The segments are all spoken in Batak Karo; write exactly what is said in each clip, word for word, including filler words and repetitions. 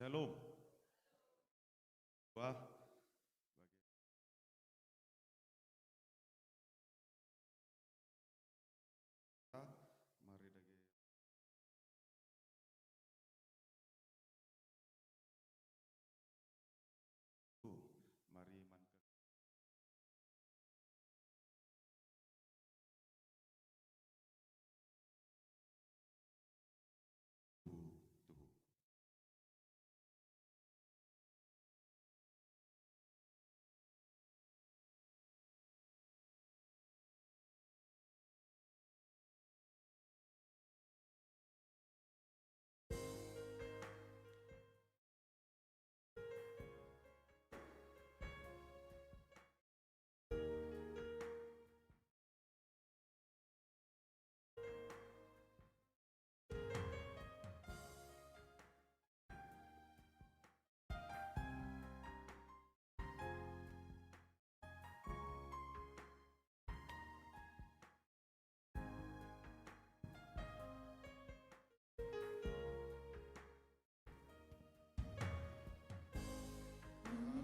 Shalom. Wah. Mari dage. Mari man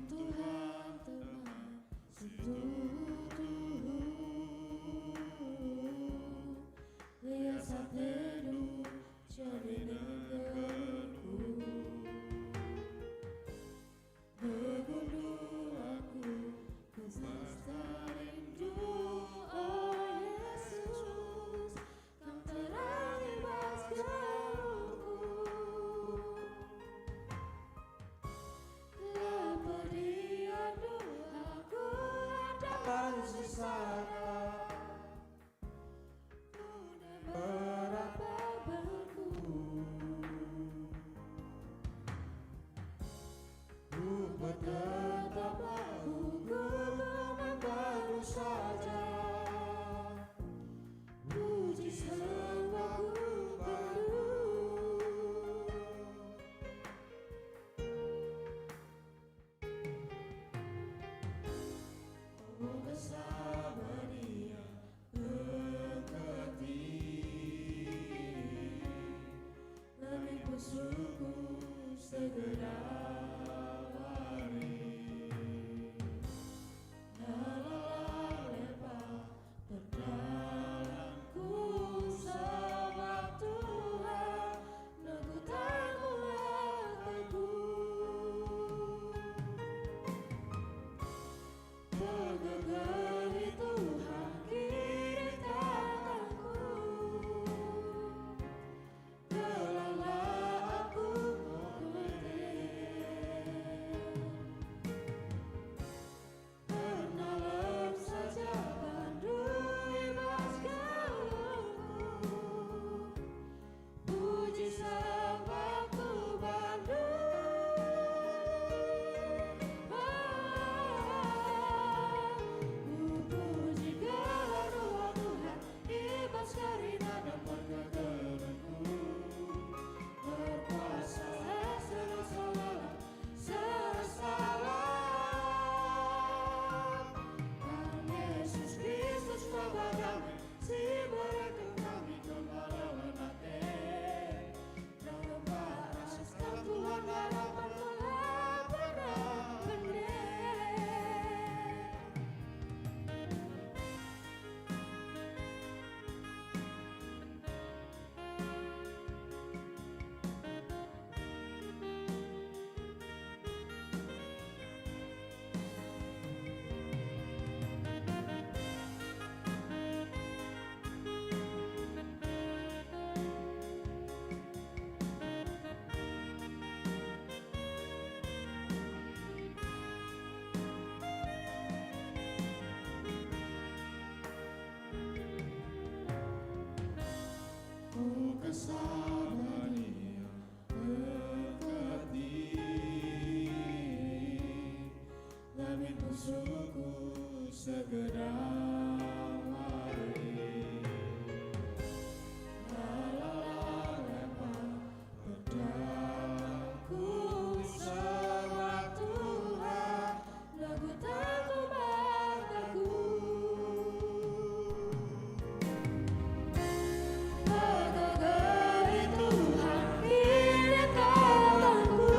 Tuhan teman situhu-tuhu, lias atendu jadi nenggelku. Begundu aku ku bas tarindu, o Yesus. Kam terangi bas geluhku. Kepediandu aku adalah sisana. Tuna berapa beku. Ku petetap aku geluh man bandu saja. Puji sembahku bandu. O Bapa Sabaria, engkati kami pusuhku segera wari. Dalam lepa perdalanku sebab Tuhan nenggu tanggung aku. Pegegeri Tuhan kiri tanganku. Gelahlah aku mengkute. Ernalem saja bandu i bas geluhku. Puji sembahku bandu. Kupuji gelarNdu, o Tuhan, i bas kerina dan perkegelenku. Berkuasalah selalu-selalu, selalu-selalu. Tuhan Yesus Kristus, Bapa damai, si mereken kami gembala ate. Dalam baraskan Tuhan harapan telah pernah pendek. Ku kesabaria engkati, kami pusuhku segera wari. Dalam lepa perdalanku sebab Tuhan nenggu tanggung mataku. Pegegeri Tuhan kiri tanganku.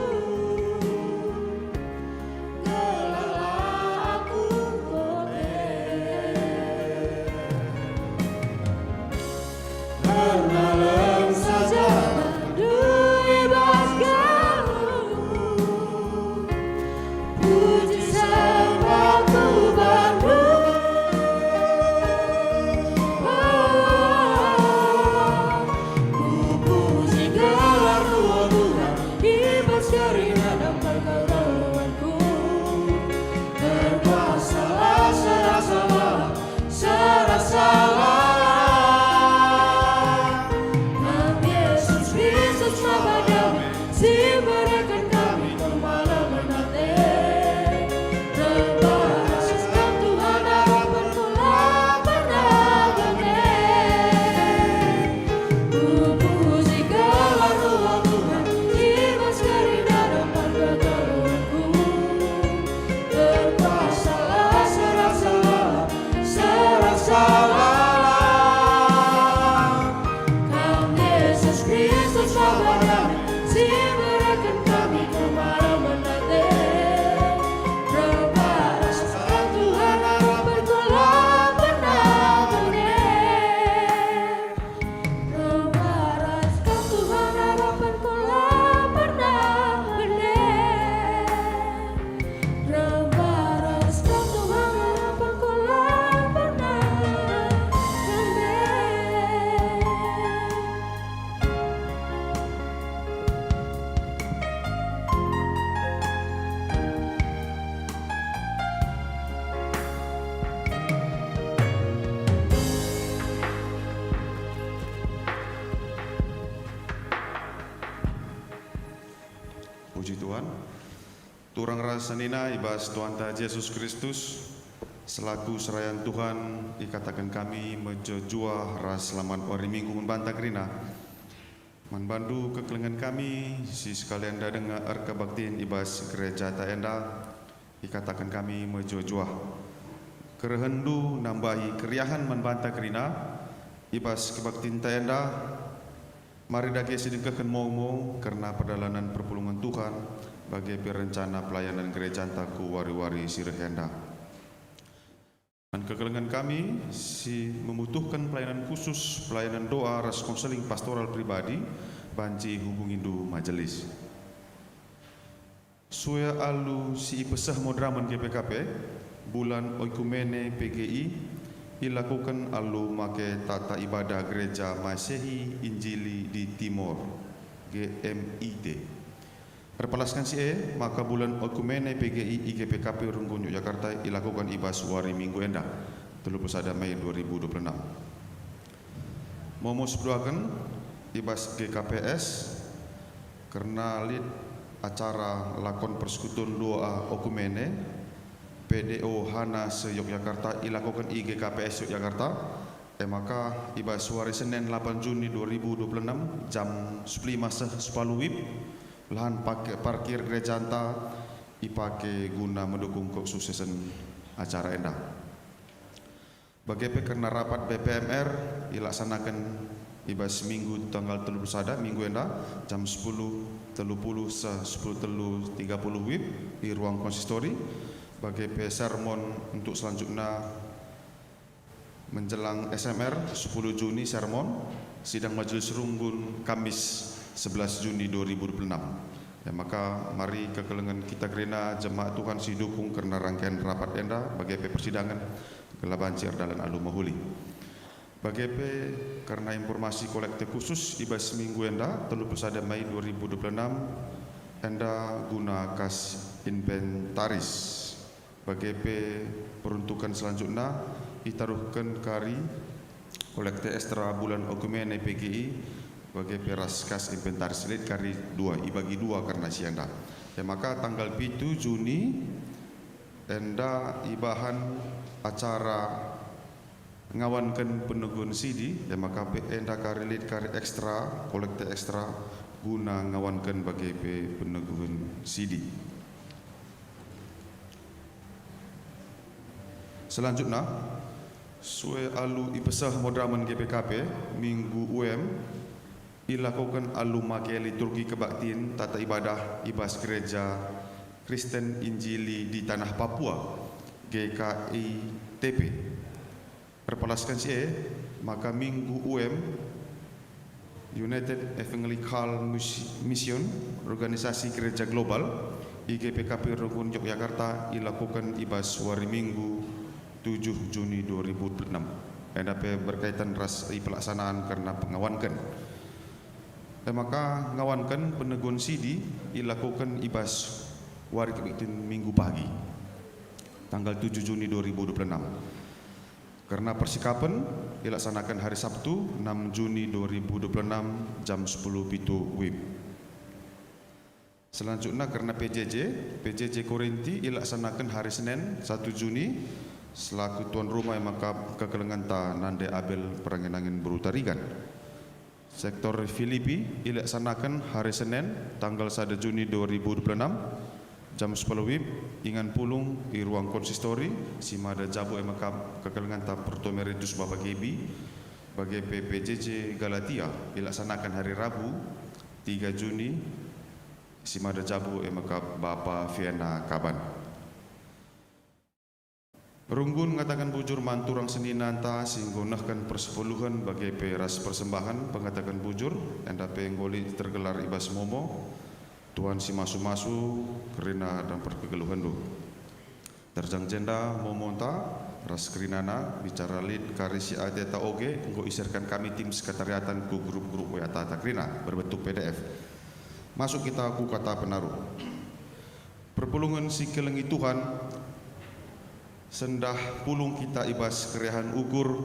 Turang ras senina i bas Tuhanta Jesus Kristus, selaku serayan Tuhan, ikataken kami mejuah-juah ras selamat wari Minggu man banta kerina. Man bandu kekelengen kami si sekalian enda denga erkebaktin i bas gerejata enda, ikataken kami mejuah-juah. Kerehenndu nambahi keriahen man banta kerina i bas kebaktinta enda, mari dage sidengkehken momo kerna perdalanen perpulungen Tuhan, bage pe rencana pelayanan gerejanta ku wari-wari si reh enda. Man kekelengen kami si membutuhken pelayanan khusus, pelayanan doa ras konseling pastoral pribadi, banci hubungindu majelis. Sue alu si ipeseh moderamen G P K P, bulan oikumene P G I ilakoken alu make tata ibadah Gereja Masehi Injili di Timor, G M I T. Erpalasken si e, maka bulan oikumene P G I i G P K P Runggun Yogyakarta ilakoken i bas wari Minggu enda, telu puluh sada Mei dua ribu dua puluh enam. Momo sipeduaken i bas G K P S, kerna lit acara lakon persekutuan doa okumene, P D O Hana se-Yogyakarta ilakoken i G K P S Yogyakarta, e maka i bas wari Senen lapan Juni dua ribu dua puluh enam jam sepuluh lima seh sepuluh wib, lahan pake-, parkir gerejanta ipake guna mendukung kesuksesan acara enda. Bage pe kerna rapat B P M R ilaksanaken i bas Minggu tanggal telu puluh sada, Minggu enda, jam sepuluh telu puluh seh sepuluh telu tiga puluh wib i ruang konsistori. Bage pe sermon untuk selanjutna menjelang S M R sepuluh Juni sermon, sidang Majelis Runggun Kamis sebelas Juni dua ribu dua puluh enam. Ya, maka mari kekelengen kita kerina jemaat Tuhan si dukung kerna rangkaian rapat enda, bage pe persidangen, gelah banci erdalan alu mehuli. Bage pe kerna informasi kolekte khusus i bas minggu enda, telu puluh sada Mei dua ribu dua puluh enam, enda guna kas inventaris. Bage pe peruntuken selanjutna itaruhken kari kolekte ekstra bulan okumene P G I, bage pe ras kas inventaris lit kari dua, ibagi dua kerna si enda. E maka tanggal pitu Juni enda ibahan acara ngawanken peneguhen sidi, e maka pe enda kari lit kari ekstra, kolekte ekstra guna ngawanken bage pe peneguhen sidi. Selanjutna, sue alu ipeseh moderamen G P K P, Minggu U M, ilakoken alu make liturgi kebaktin tata ibadah i bas Gereja Kristen Injili di Tanah Papua, G K I T P. Erpalasken si e, maka Minggu U M, United Evangelical Mus-, Mission, organisasi gereja global, I G P K P Runggun Yogyakarta, ilakoken i bas wari Minggu, tujuh Juni dua ribu dua puluh enam. Enda pe berkaitan ras i pelaksanaan kerna pengawanken. E maka ngawanken peneguhen sidi ilakoken i bas wari kebaktin Minggu pagi, tanggal tujuh Juni dua ribu dua puluh enam. Kerna persikapen, ilaksanaken hari Sabtu, enam Juni dua ribu dua puluh enam, jam sepuluh pitu wib. Selanjutna kerna P J J, P J J Korinti ilaksanaken hari Senen, satu Juni, selaku tuan rumah e maka kekelengenta Nande Abel perangin-angin Beru Tarigan. Sektor Filipi ilaksanaken hari Senen, tanggal sada Juni dua ribu dua puluh enam, jam sepuluh wib, ingan pulung i ruang konsistori, si mada jabu e maka kekelengenta Pertua Emeritus Bapa Gebi, bage pe P J J Galatia ilaksanaken hari Rabu, tiga Juni, si mada jabu e maka Bapa Fiena Kaban. Runggun ngataken bujur man turang seninanta si enggo nehken persepuluhen bage pe ras persembahen pengataken bujur, enda pe enggo lit tergelar i bas momo. Tuhan si masu-masu kerina dan perkegeluhenndu. Terjang jenda momonta ras kerinana, bicara lit kari si ateta oge enggo isirken kami tim sekretariatan ku grup-grup W A tata kerina berbentuk P D F. Masuk kita ku kata penaruh. Perpulungen si kelengi Tuhan, sendah pulung kita i bas keriahen ukur,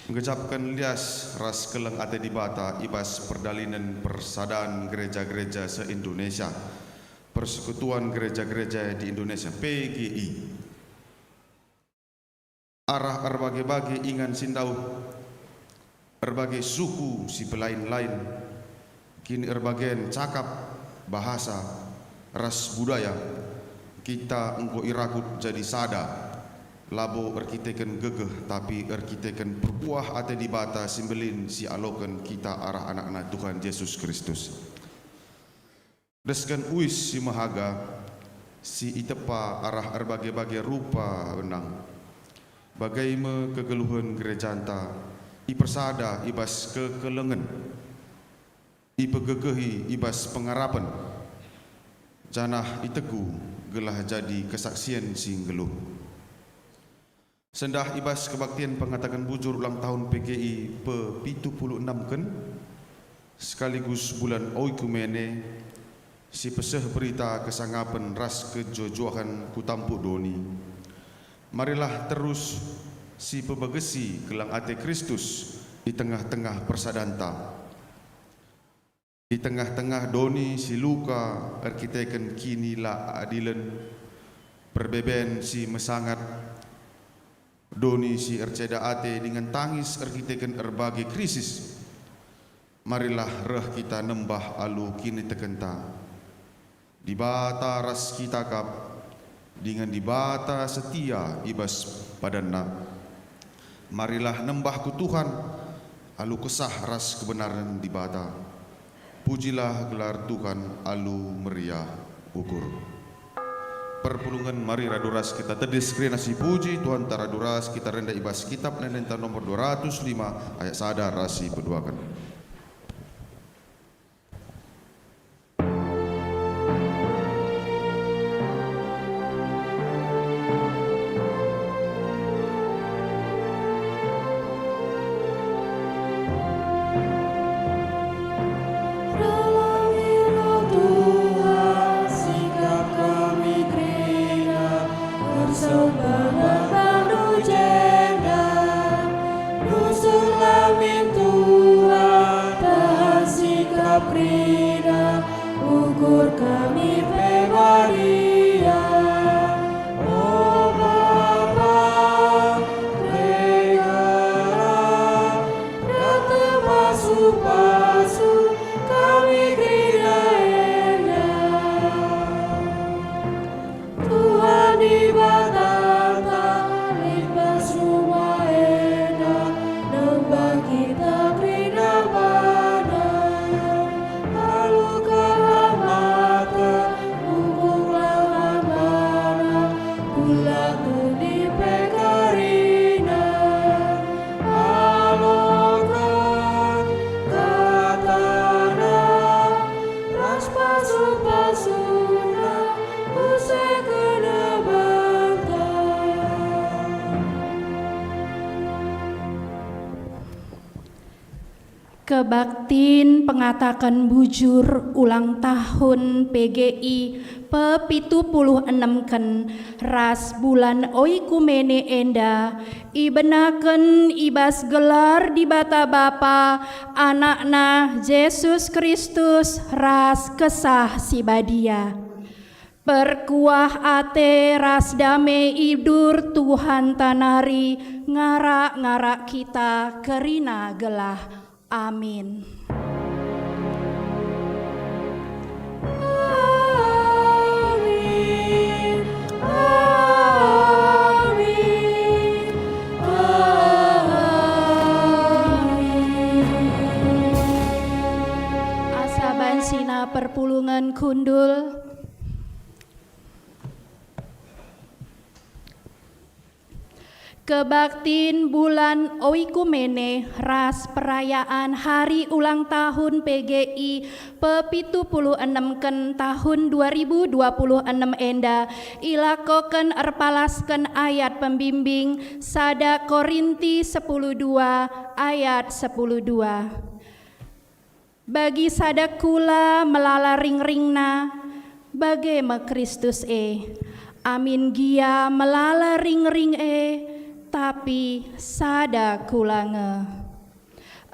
Ngejapken lias ras keleng ate Dibata i bas perdalinen Persadan Gereja-gereja se-Indonesia, Persekutuan Gereja-gereja di Indonesia, P G I. Arah erbage-bage ingan si ndauh, erbage suku si pelain-lain, kinierbagen cakap, bahasa, ras budaya, kita enggo irakut jadi sada, labo erkiteken gegeh, tapi erkiteken perkuah ate Dibata si mbelin si aloken kita arah AnakNa Tuhan Jesus Kristus. Desken uis si mehaga, si itepa arah erbage-bage rupa benang, bage me kegeluhen gerejanta, ipersada i bas kekelengen, ipegegehi i bas pengarapen, janah itegu gelah jadi kesaksien si nggeluh. Sendah i bas kebaktin pengataken bujur ulang tahun P G I pe pitu puluh enem ken, sekaligus bulan oikumene, si peseh berita kesangapen ras kejuah-juahen ku tampuk doni. Marilah terus si pebagesi keleng ate Kristus i tengah-tengah persadanta. I tengah-tengah doni si luka erkiteken kinilaadilen, perbeben si mesangat, doni si erceda ate dingen tangis erkiteken erbage krisis, marilah reh kita nembah alu kinitekenta. Dibata ras kita kap, dingen Dibata setia i bas padanNa. Marilah nembah ku Tuhan alu kesah ras kebenaren Dibata. Pujilah gelar Tuhan alu meriah ukur. Perpulungen mari radu ras kita tedis kerina si puji Tuhanta, radu ras kita rende i bas Kitab Ende-enden nomor dua ratus lima ayat sada ras si peduaken. Dalam hidup Tuhan, sikap kami kerina, bersembah bandu jenda. Nusurlah min Tuhan, tahan sikap kerina, ukur kami pe badia. O Bapa, tegarlah, rata pasu-pasu kami kerina enda. Tuhan Dibatanta, lit bas rumah enda, nembah kita kerina baNa. Alu kehamaten, ukunglah man baNa, kula tunding pe kerina. Aloken kataNa, ras pasu-pasuNa, use kena banta. Kebaktin pengataken bujur ulang tahun P G I pepitu puluh enem ken ras bulan oikumene enda ibenaken i bas gelar Dibata Bapa, AnakNa Jesus Kristus, ras Kesah Si Badia. Perkuah ate ras dame idur Tuhanta nari ngarak-ngarak kita kerina gelah. Amin. Amin. Amin. Amin. Asa bansina perpulungen kundul. Kebaktin bulan oikumene ras perayaan hari ulang tahun P G I pepitu puluh enem ken tahun dua ribu dua puluh enem enda ilakoken erpalasken ayat pembimbing sada Korinti sepuluh dua ayat sepuluh dua. Bagi sada kula melala ringringna, bage me Kristus e. Amin gia melala ringring e, tapi sada kula nge.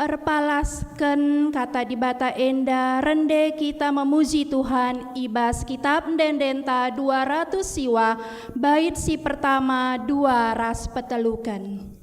Erpalasken Kata Dibata enda, rende kita memuji Tuhan i bas Kitap Ende-endenta dua ratus siwa, bait si pertama, dua ras peteluken.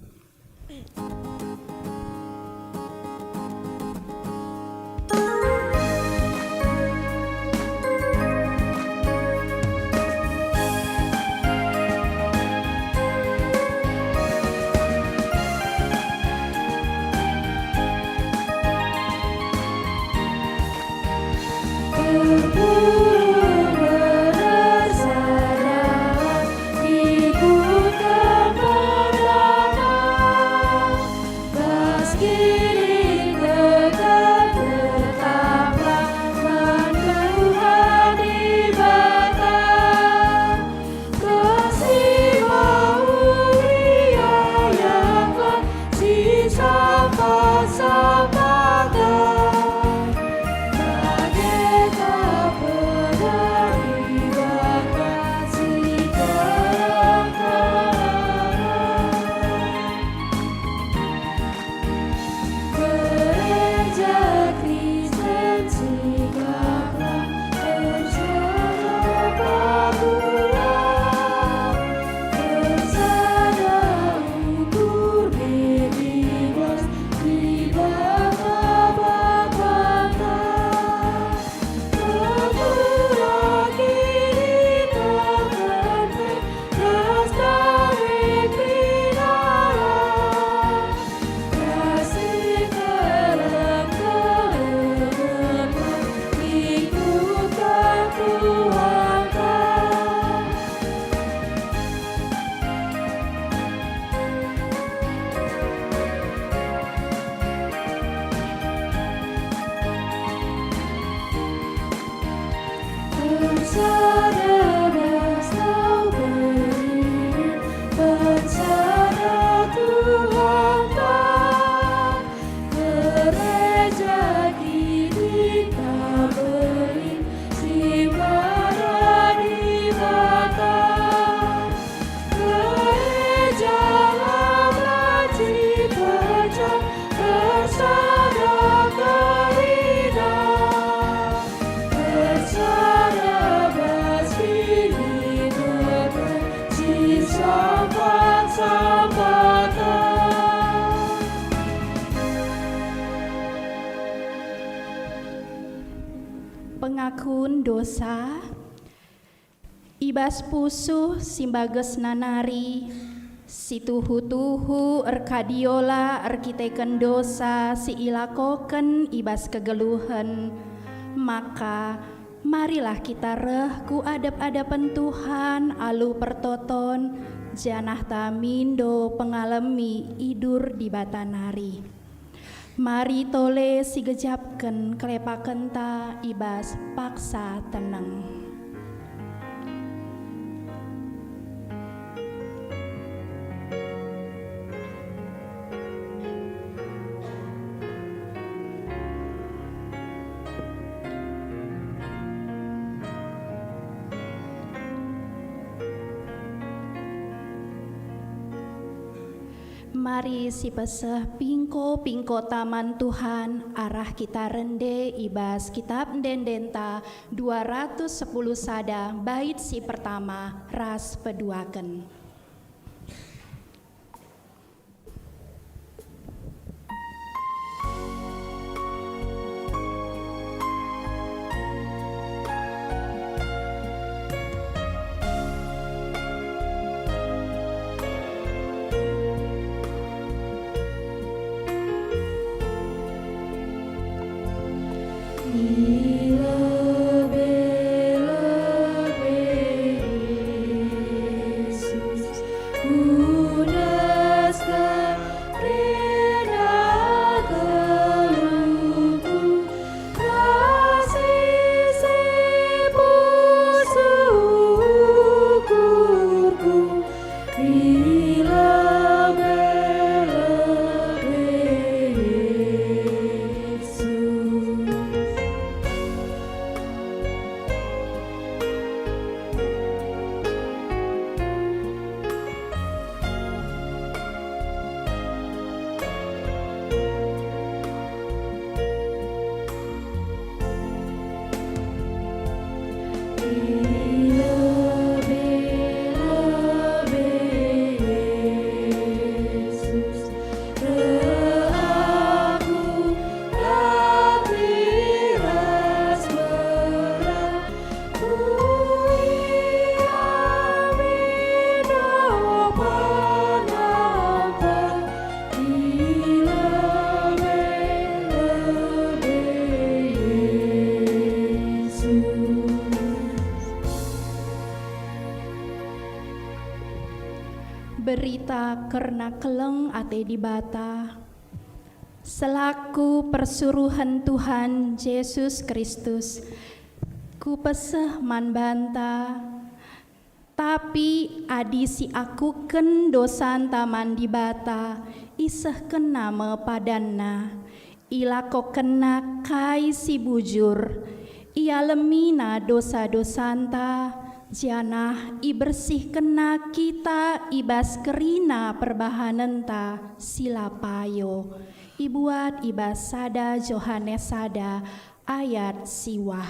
Pengakun dosa. I bas pusuh si mbagesna nari, si tuhu-tuhu erkadiola erkiteken dosa si ilakoken i bas kegeluhen, maka marilah kita reh ku adep-adepen Tuhan alu pertoton, janah ta mindo pengalemi idur Dibata nari. Mari tole sigejapken kelepakenta i bas paksa teneng. Mari sipeseh pingko-pingkota man Tuhan arah kita rende i bas Kitap Ende-endenta dua ratus sepuluh sada, bait si pertama ras peduaken. Berita kerna keleng ate Dibata. Selaku persuruhen Tuhan Jesus Kristus, kupeseh man banta, tapi adi siakuken dosanta man Dibata, isehkenNa me padanNa. IlakokenNa kai si bujur, ialemiNa dosa-dosanta, janah ibersihkenNa kita i bas kerina perbahanenta si la payo. Ibuat i bas sada Johanes sada ayat siwah.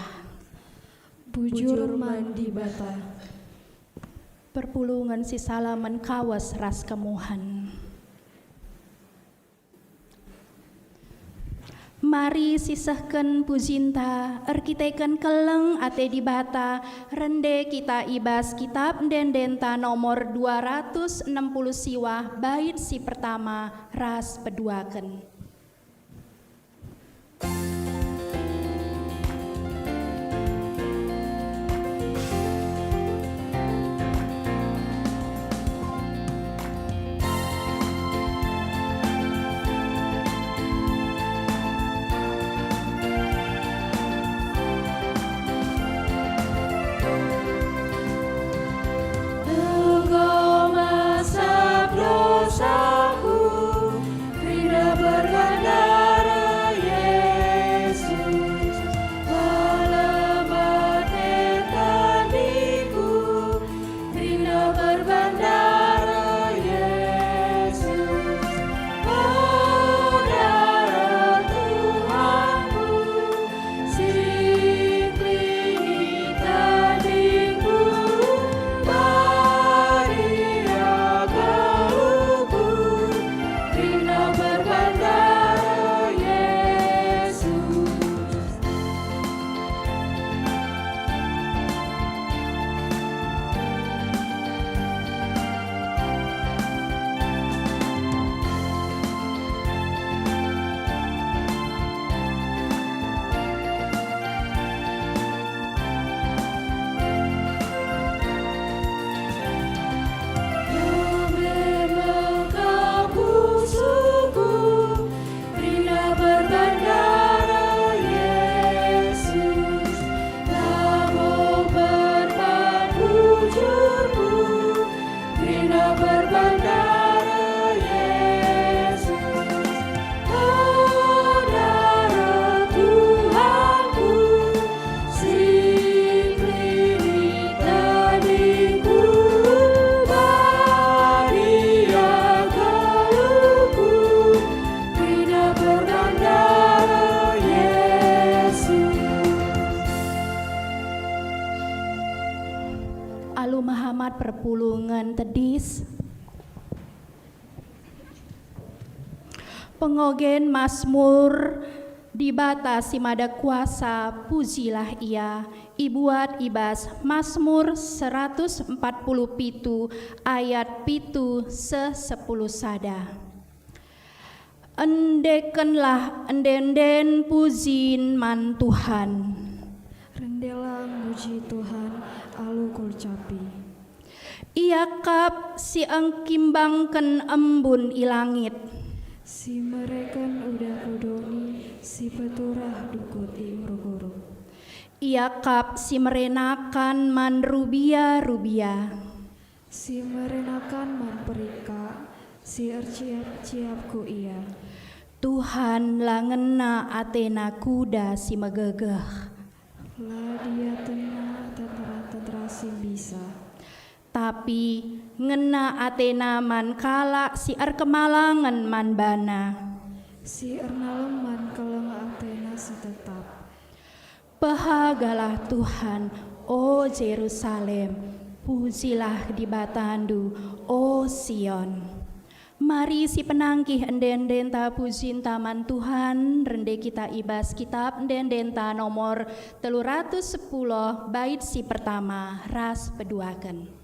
Bujur man Dibata. Perpulungen sisalamen kawes ras kemuhen. Mari sisehken pujinta erkiteken keleng ate Dibata, rende kita i bas Kitab Ende-endenta nomor dua ratus enem puluh siwah, bait si pertama ras peduaken. Enggo masap dosaku, kerina berbandara Yesus, la lemah ate tandingku, kerina berbandara Yesus, o darah Tuhanku, si klini tandingku, bagi agalku, kerina berbandara Yesus. Kerina berbandara Yesus, labo berpat bujurku. Kerina berbandara Yesus, o darah Tuhanku, si klini tandingku, bagi agalku, kerina berbandara Yesus. Alu mehamat perpulungen tedis. Pengogen Masmur, Dibata si Mada Kuasa, pujilah Ia, ibuat i bas Masmur seratus empat puluh pitu ayat pitu seh sepuluh sada. Endekenlah ende-enden pujin man Tuhan. Rendelah muji Tuhan alu kulcapi. Ia kap si engkimbangken embun i langit. Si mereken udah ku doni, si peturah dukut i uruk-uruk. Ia kap si merenakan man rubia-rubia. Si merenakan man perika, si erciap-ciap ku ia. Tuhan la ngena atena kuda si megegeh. La diatena tentera-tentera si mbisa. Tapi ngena atena man kalak si erkemalangen man bana. Si ernalem man keleng atena si tetap. Pehagalah Tuhan, o Jerusalem, pujilah Dibatandu, o Sion. Mari sipenangkih ende-endenta pujinta man Tuhan, rende kita i bas Kitab Ende-endenta nomor telu ratus sepuluh, bait si pertama, ras peduaken.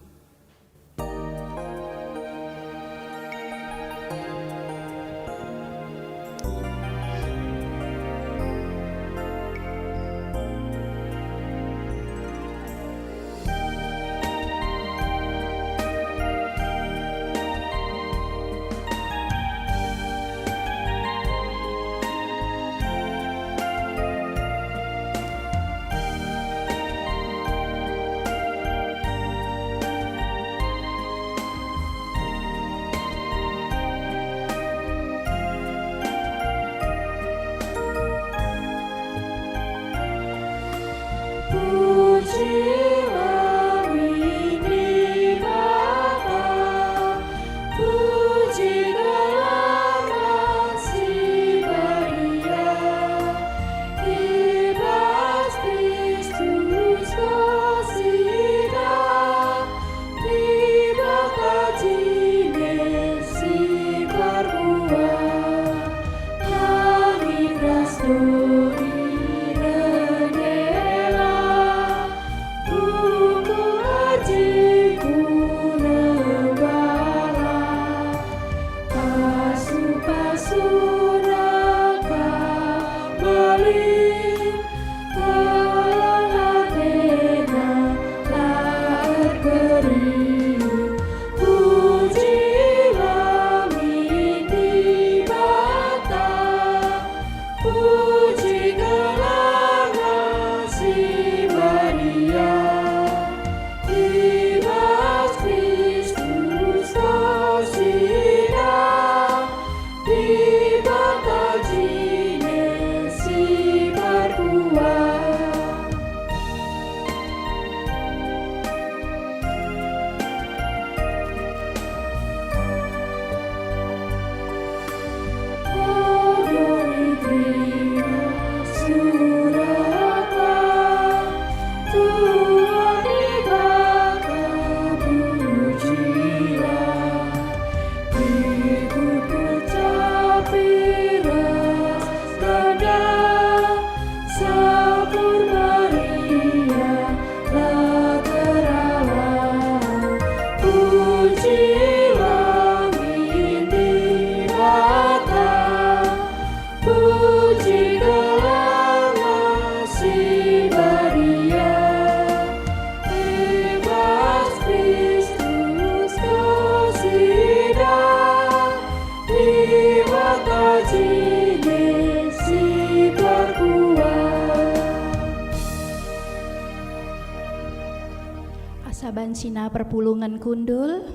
Bancina perpulungen kundul.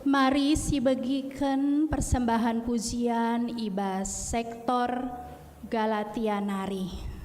Mari sibegiken persembahan pujian i bas sektor Galatia nari.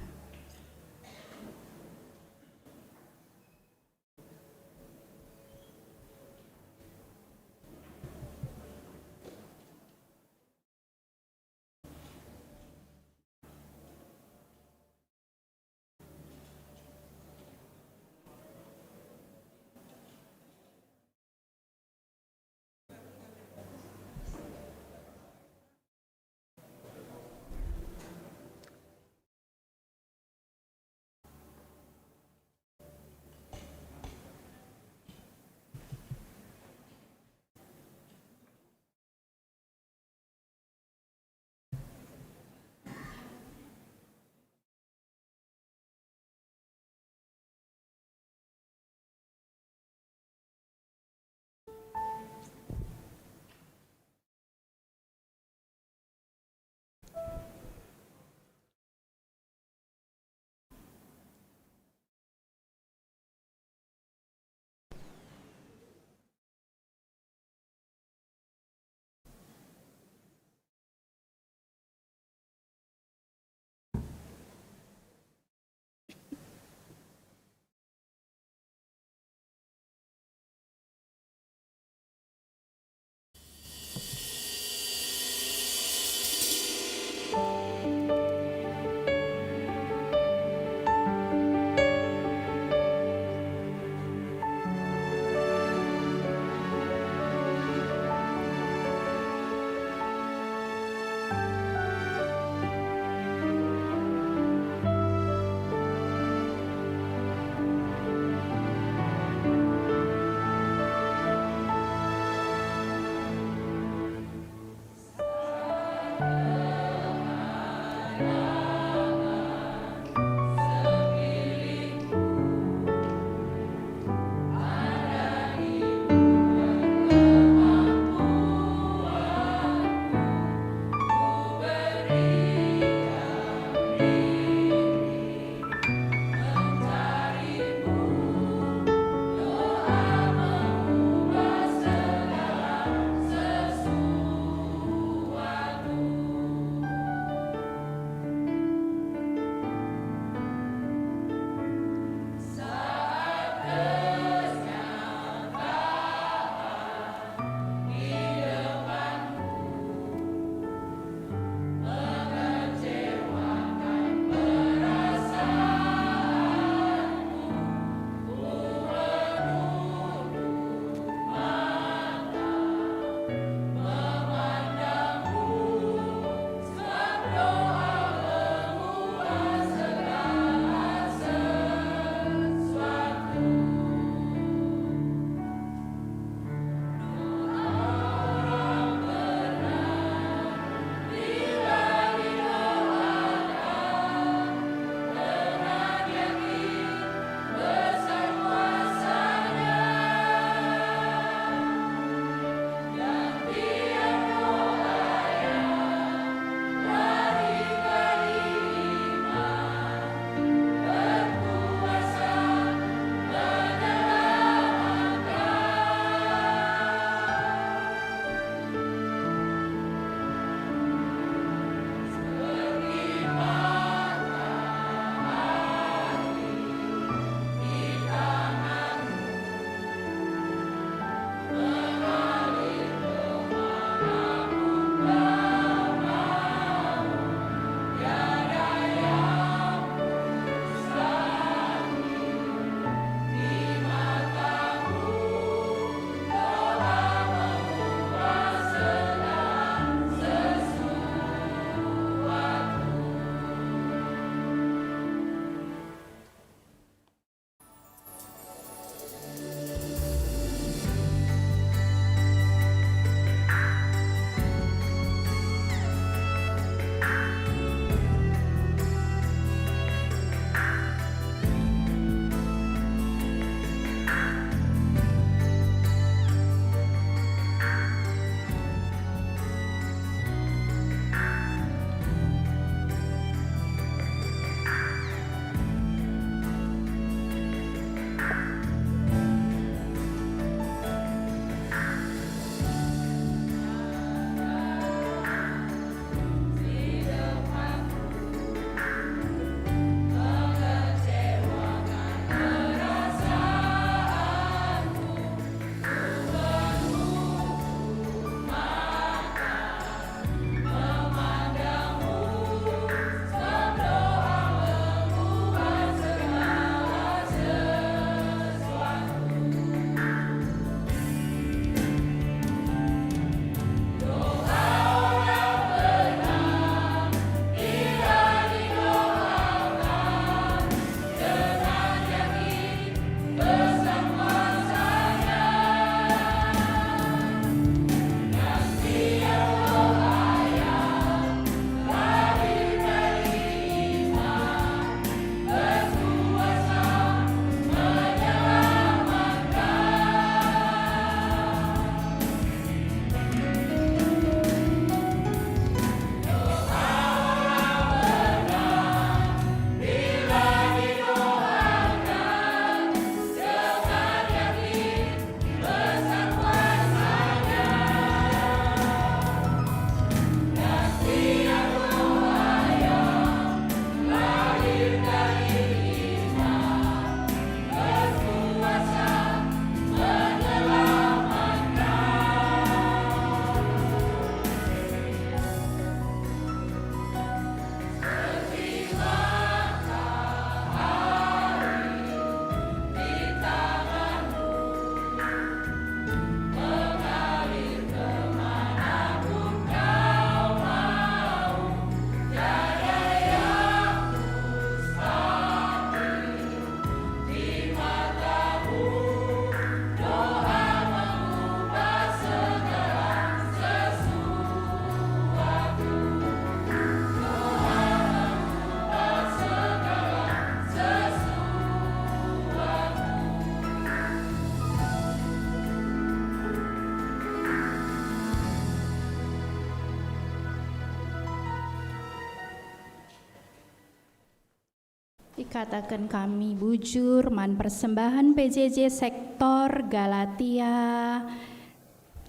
Kataken kami bujur man persembahen P J J sektor Galatia.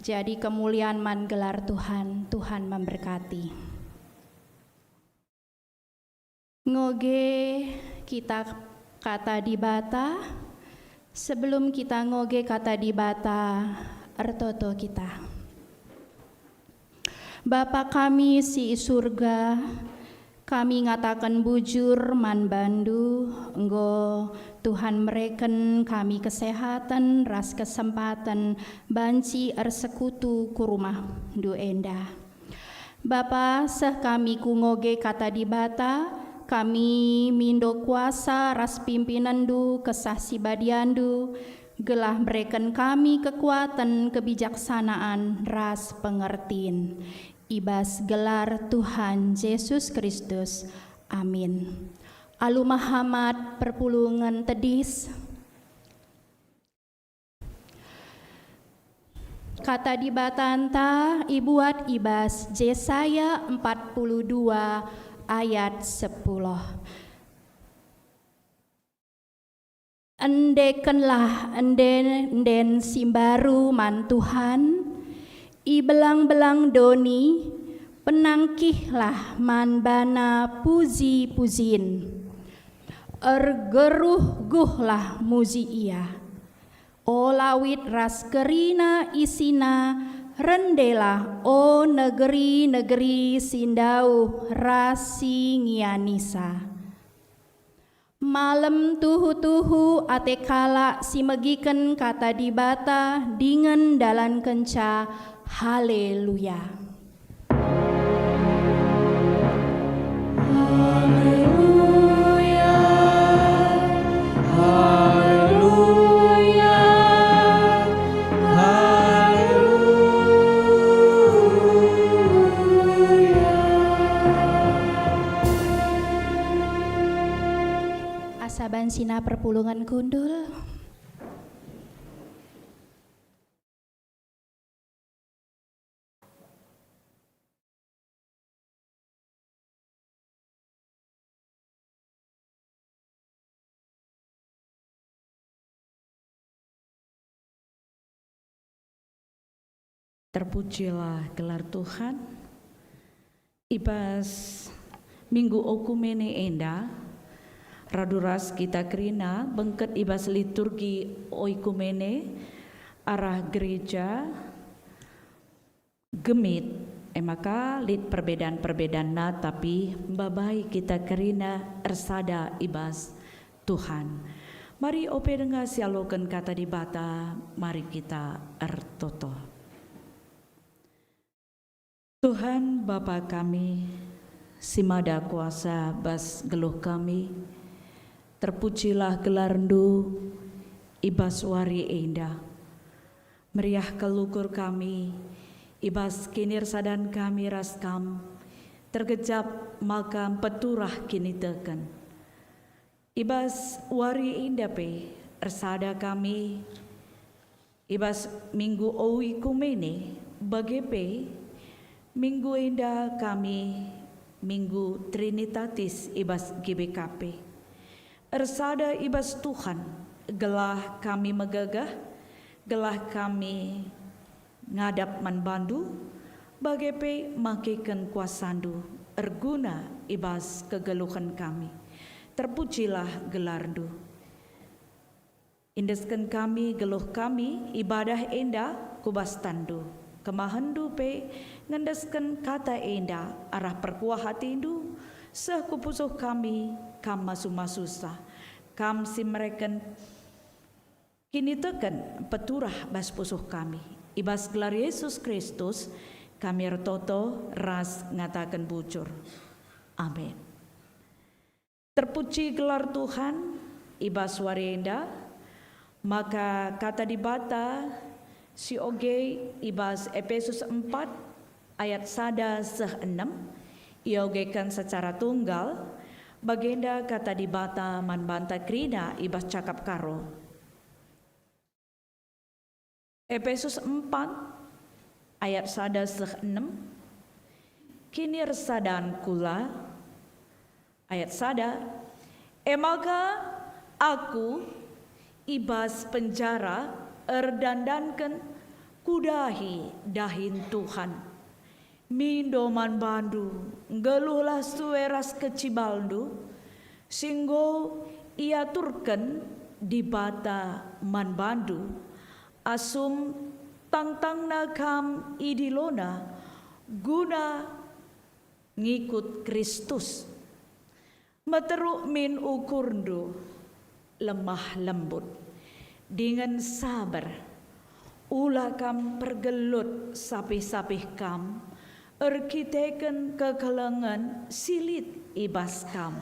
Jadi kemulian man gelar Tuhan. Tuhan memberkati. Ngoge kita kata Dibata. Sebelum kita ngoge kata Dibata, ertoto kita. Bapa kami si i Surga, kami ngataken bujur man bandu, enggo Tuhan mereken kami kesehaten ras kesempaten banci ersekutu ku rumahNdu enda. Bapa, seh kami ku ngoge kata Dibata, kami mindo kuasa ras pimpinenNdu, Kesah Si Badiandu, gelah mereken kami kekuaten, kebijaksanaan, ras pengertin. I bas gelar Tuhan Jesus Kristus. Amin. Alu mehamat perpulungen tedis. Kata Dibatanta ibuat i bas Jesaya empat puluh dua ayat sepuluh. Endekenlah ende-enden si mbaru man Tuhan, i belang-belang doni, penangkihlah man baNa puji-pujin. Ergeruh-guhlah muji Ia. O lawit ras kerina isina, rendelah, o negeri-negeri si ndauh ras si ngianisa. Malem tuhu-tuhu ate kalak si megiken kata Dibata dingen ndalankenca. Haleluya! Haleluya, haleluya, haleluya. Asa banci perpulungen kundul. Terpujilah gelar Tuhan. I bas Minggu Oikumene enda, radu ras kita kerina bengket i bas liturgi Oikumene arah gereja Gemit, e maka lit perbedaan-perbedaanna, tapi mbabai kita kerina ersada i bas Tuhan. Mari ope denga sialoken kata Dibata, mari kita ertoto. Tuhan, Bapa kami, si mada kuasa bas geluh kami, terpujilah gelarNdu i bas wari enda. Meriah kal ukur kami i bas kinirsadan kami ras Kam, tergejap maka mpeturah kiniteken. I bas wari enda pe ersada kami i bas Minggu Oikumene, bage pe minggu enda kami Minggu Trinitatis i bas G B K P. Ersada i bas Tuhan, gelah kami megegeh, gelah kami ngadap man bandu, bage pe makeken kuasandu erguna i bas kegeluhen kami. Terpujilah gelarndu. Endesken kami geluh kami ibadah enda ku bas tanndu. Kemahenndu pe ngendesken kata enda arah perkuah atindu, seh ku pusuh kami kam masu-masusa. Kam si mereken kiniteken peturah bas pusuh kami. I bas gelar Yesus Kristus kami ertoto ras ngataken bujur. Amin. Terpuji gelar Tuhan i bas wari enda, maka kata Dibata si oge i bas Epesus empat ayat sada seh enem, iogeken secara tunggal, bagenda kata Dibata man banta kerina i bas cakap Karo. Epesus empat ayat sada seh enem, kinirsadan kula, ayat sada, E maka aku i bas penjara erdandanken kudahi dahin Tuhan. Mindo man bandu, nggeluhlah sue ras kecibalndu, si enggo iaturken Dibata man bandu, asum tangtangna kam idiloNa guna ngikut Kristus. Meteruk min ukurndu, lemah lembut, dingen saber. Ula kam pergelut sapih-sapih kam erkiteken kekelengen si lit i bas kam.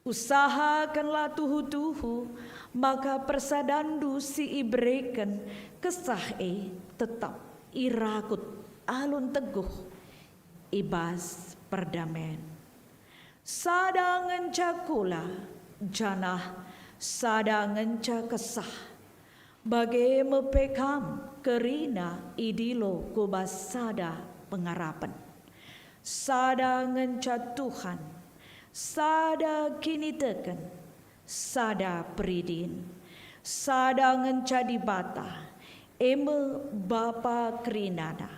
Usahakenlah tuhu-tuhu maka persadanndu si ibereken Kesah e tetap irakut alu nteguh i bas perdamen. Sada ngenca kula, janah sada ngenca Kesah. Bage me pe kam kerina idilo ku bas sada pengarapen. Sada ngenca Tuhan, sada kiniteken, sada peridin, sada ngenca Dibata, e me Bapa kerinana.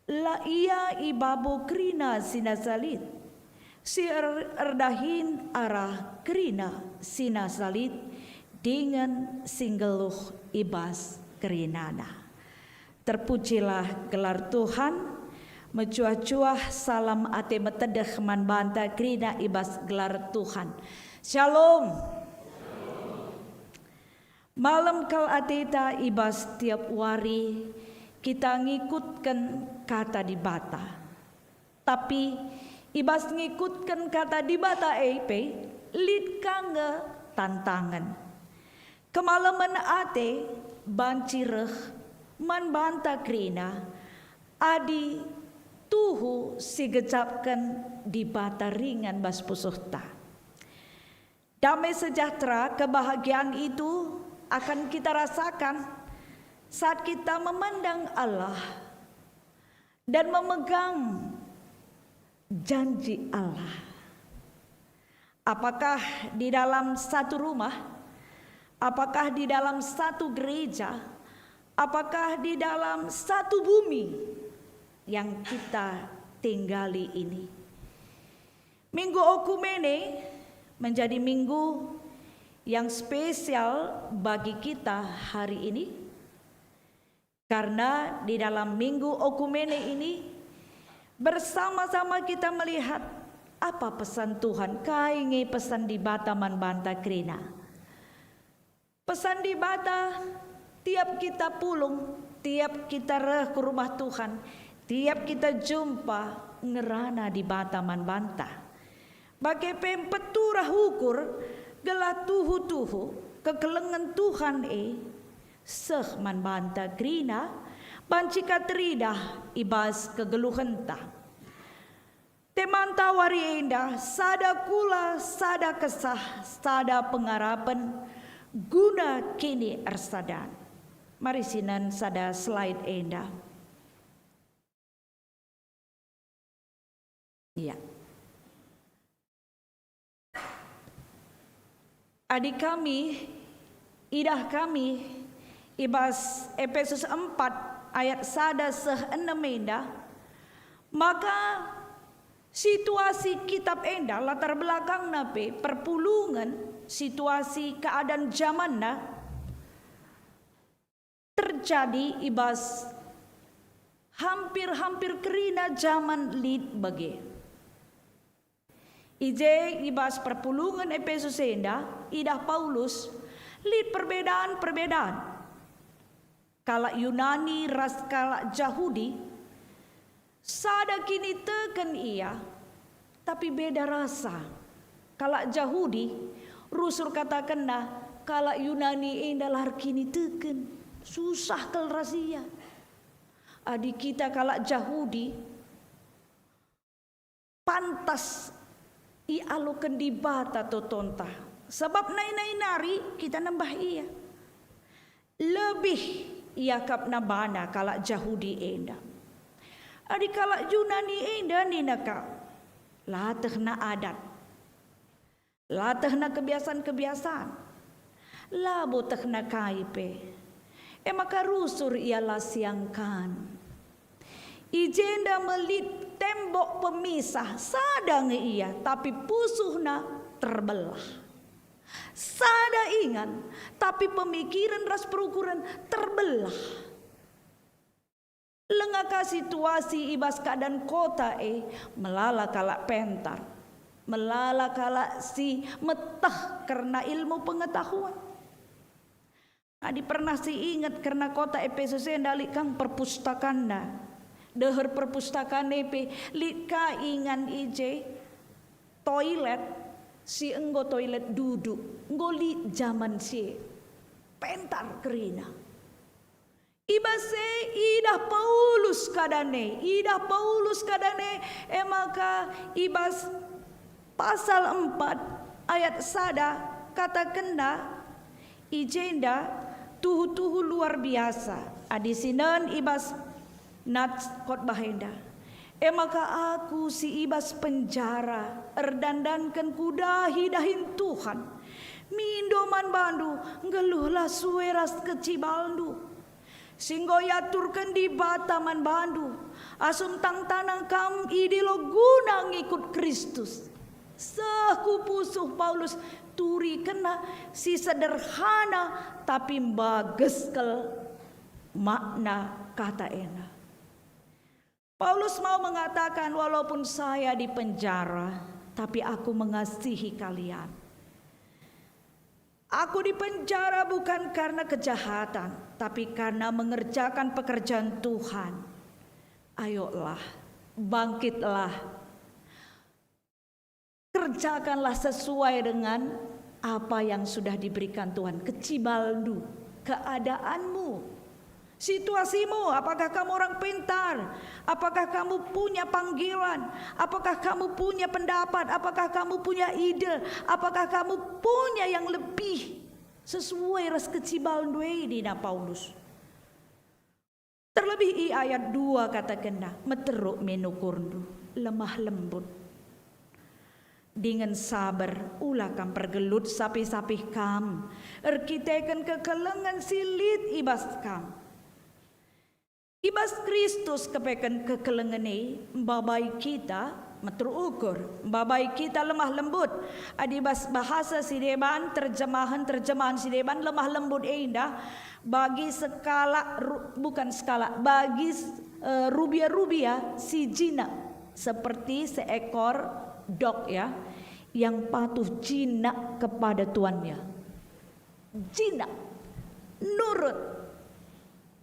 La ia i babo kerina si nasa lit, si er-, erdahin arah kerina si nasa lit dingen si nggeluh i bas kerinana. Terpujilah gelar Tuhan, mecuah-cuah salam ate metedeh man banta kerina i bas gelar Tuhan. Shalom. Malem kal ateta i bas tiap wari kita ngikutken Kata Dibata. Tapi i bas ngikutken Kata Dibata e pe lit ka nge tantangen. Kemalemen ate banci reh man banta kerina adi tuhu sigejapken Dibata ringan bas pusuhta. Damai sejahtera, kebahagiaan itu akan kita rasakan saat kita memandang Allah dan memegang janji Allah. Apakah di dalam satu rumah? Apakah di dalam satu gereja? Apakah di dalam satu bumi yang kita tinggali ini? Minggu Okumene menjadi minggu yang spesial bagi kita hari ini, karena di dalam Minggu Okumene ini, bersama-sama kita melihat apa pesan Tuhan, kai nge pesan Dibata man banta kerina. Pesan Dibata, tiap kita pulung, tiap kita reh ku rumah Tuhan, tiap kita jumpa ngerana Dibata man banta. Bage pe mpeturah ukur, gelah tuhu-tuhu kekelengen Tuhan e seh man banta kerina, banci ka teridah i bas kegeluhenta. Temanta wari enda, sada kula, sada kesah, sada pengarapen guna kini ersadan. Mari sinen sada slide enda. Ya. Adi kami, idah kami, i bas Epesus empat ayat sada seh enem enda, maka situasi kitab enda, latar belakangna pe perpulungen, situasi keadaan jamanna, terjadi i bas hampir-hampir kerina jaman lit bage. I je i bas perpulungen Epesus enda, idah Paulus lit perbedaan-perbedaan. Kalak Yunani ras kalak Jahudi, sada kiniteken ia, tapi beda rasa. Kalak Jahudi, rusur katakenna, kalak Yunani enda la erkiniteken, susah kal ras ia. Adi kita kalak Jahudi, pantas ialoken Dibata totonta, sabap nai-nai nari kita nembah Ia. Lebih iakapna bana kalak Jahudi enda. Adi kalak Junani enda nina ka, la tehna adat. La tehna kebiasan-kebiasan. Labo tehna kai pe. E maka rusur ia la siangkan. I jenda me lit tembok pemisah, sada nge ia, tapi pusuhna terbelah. Sada ingan, tapi pemikiren ras perukuren terbelah. Langa ka situasi i bas keadaan kota e, melala kalak pentar, melala kalak si meteh kerna ilmu pengetahuan. Adi pernah si inget kerna kota Epesus enda, lit kang perpustakanna. Deher perpustakan e pe lit ka ingan i je, toilet si enggo toilet duduk, enggo lit jaman si e. Pentar kerina. I bas e idah Paulus keadaan e, idah Paulus keadaan e, e maka i bas pasal empat ayat sada katakenna, i jenda tuhu-tuhu luar biasa adi sinen i bas nats khotbah enda. E maka aku si i bas penjara erdandanken ku dahi-dahin Tuhan, mindo man bandu, nggeluhlah sue ras kecibalndu. Si enggo iaturken Dibata man bandu, asum tangtana kam idilo guna ngikut Kristus. Seh ku pusuh Paulus turikenna si sederhana tapi mbages kal makna kata enda. Paulus mau mengatakan, "Walaupun saya di penjara, tapi aku mengasihi kalian." Aku dipenjara bukan karena kejahatan, tapi karena mengerjakan pekerjaan Tuhan. Ayolah, bangkitlah. Kerjakanlah sesuai dengan apa yang sudah diberikan Tuhan, kecibalndu, keadaanmu. Situasimu, apakah kamu orang pintar? Apakah kamu punya panggilan? Apakah kamu punya pendapat? Apakah kamu punya ide? Apakah kamu punya yang lebih sesuai ras kecibalndu e, nina Paulus. Terlebih i ayat dua katakenna, "Meteruk min ukurndu, lemah lembut." Dingen saber, ula kam pergelut sapih-sapih kam, erkiteken kekelengen si lit i bas kam. I bas Kristus kepeken kekelengen e mbabai kita meteruk ukur, mbabai kita lemah lembut. Adi bas bahasa si deban, terjemahen-terjemahen si deban, lemah lembut enda bagi sekalak ru-, bukan sekalak, bagi, eh, rubia-rubia si jinak, seperti seekor dog, ya, yang patuh jinak kepada tuannya. Jinak, nurut.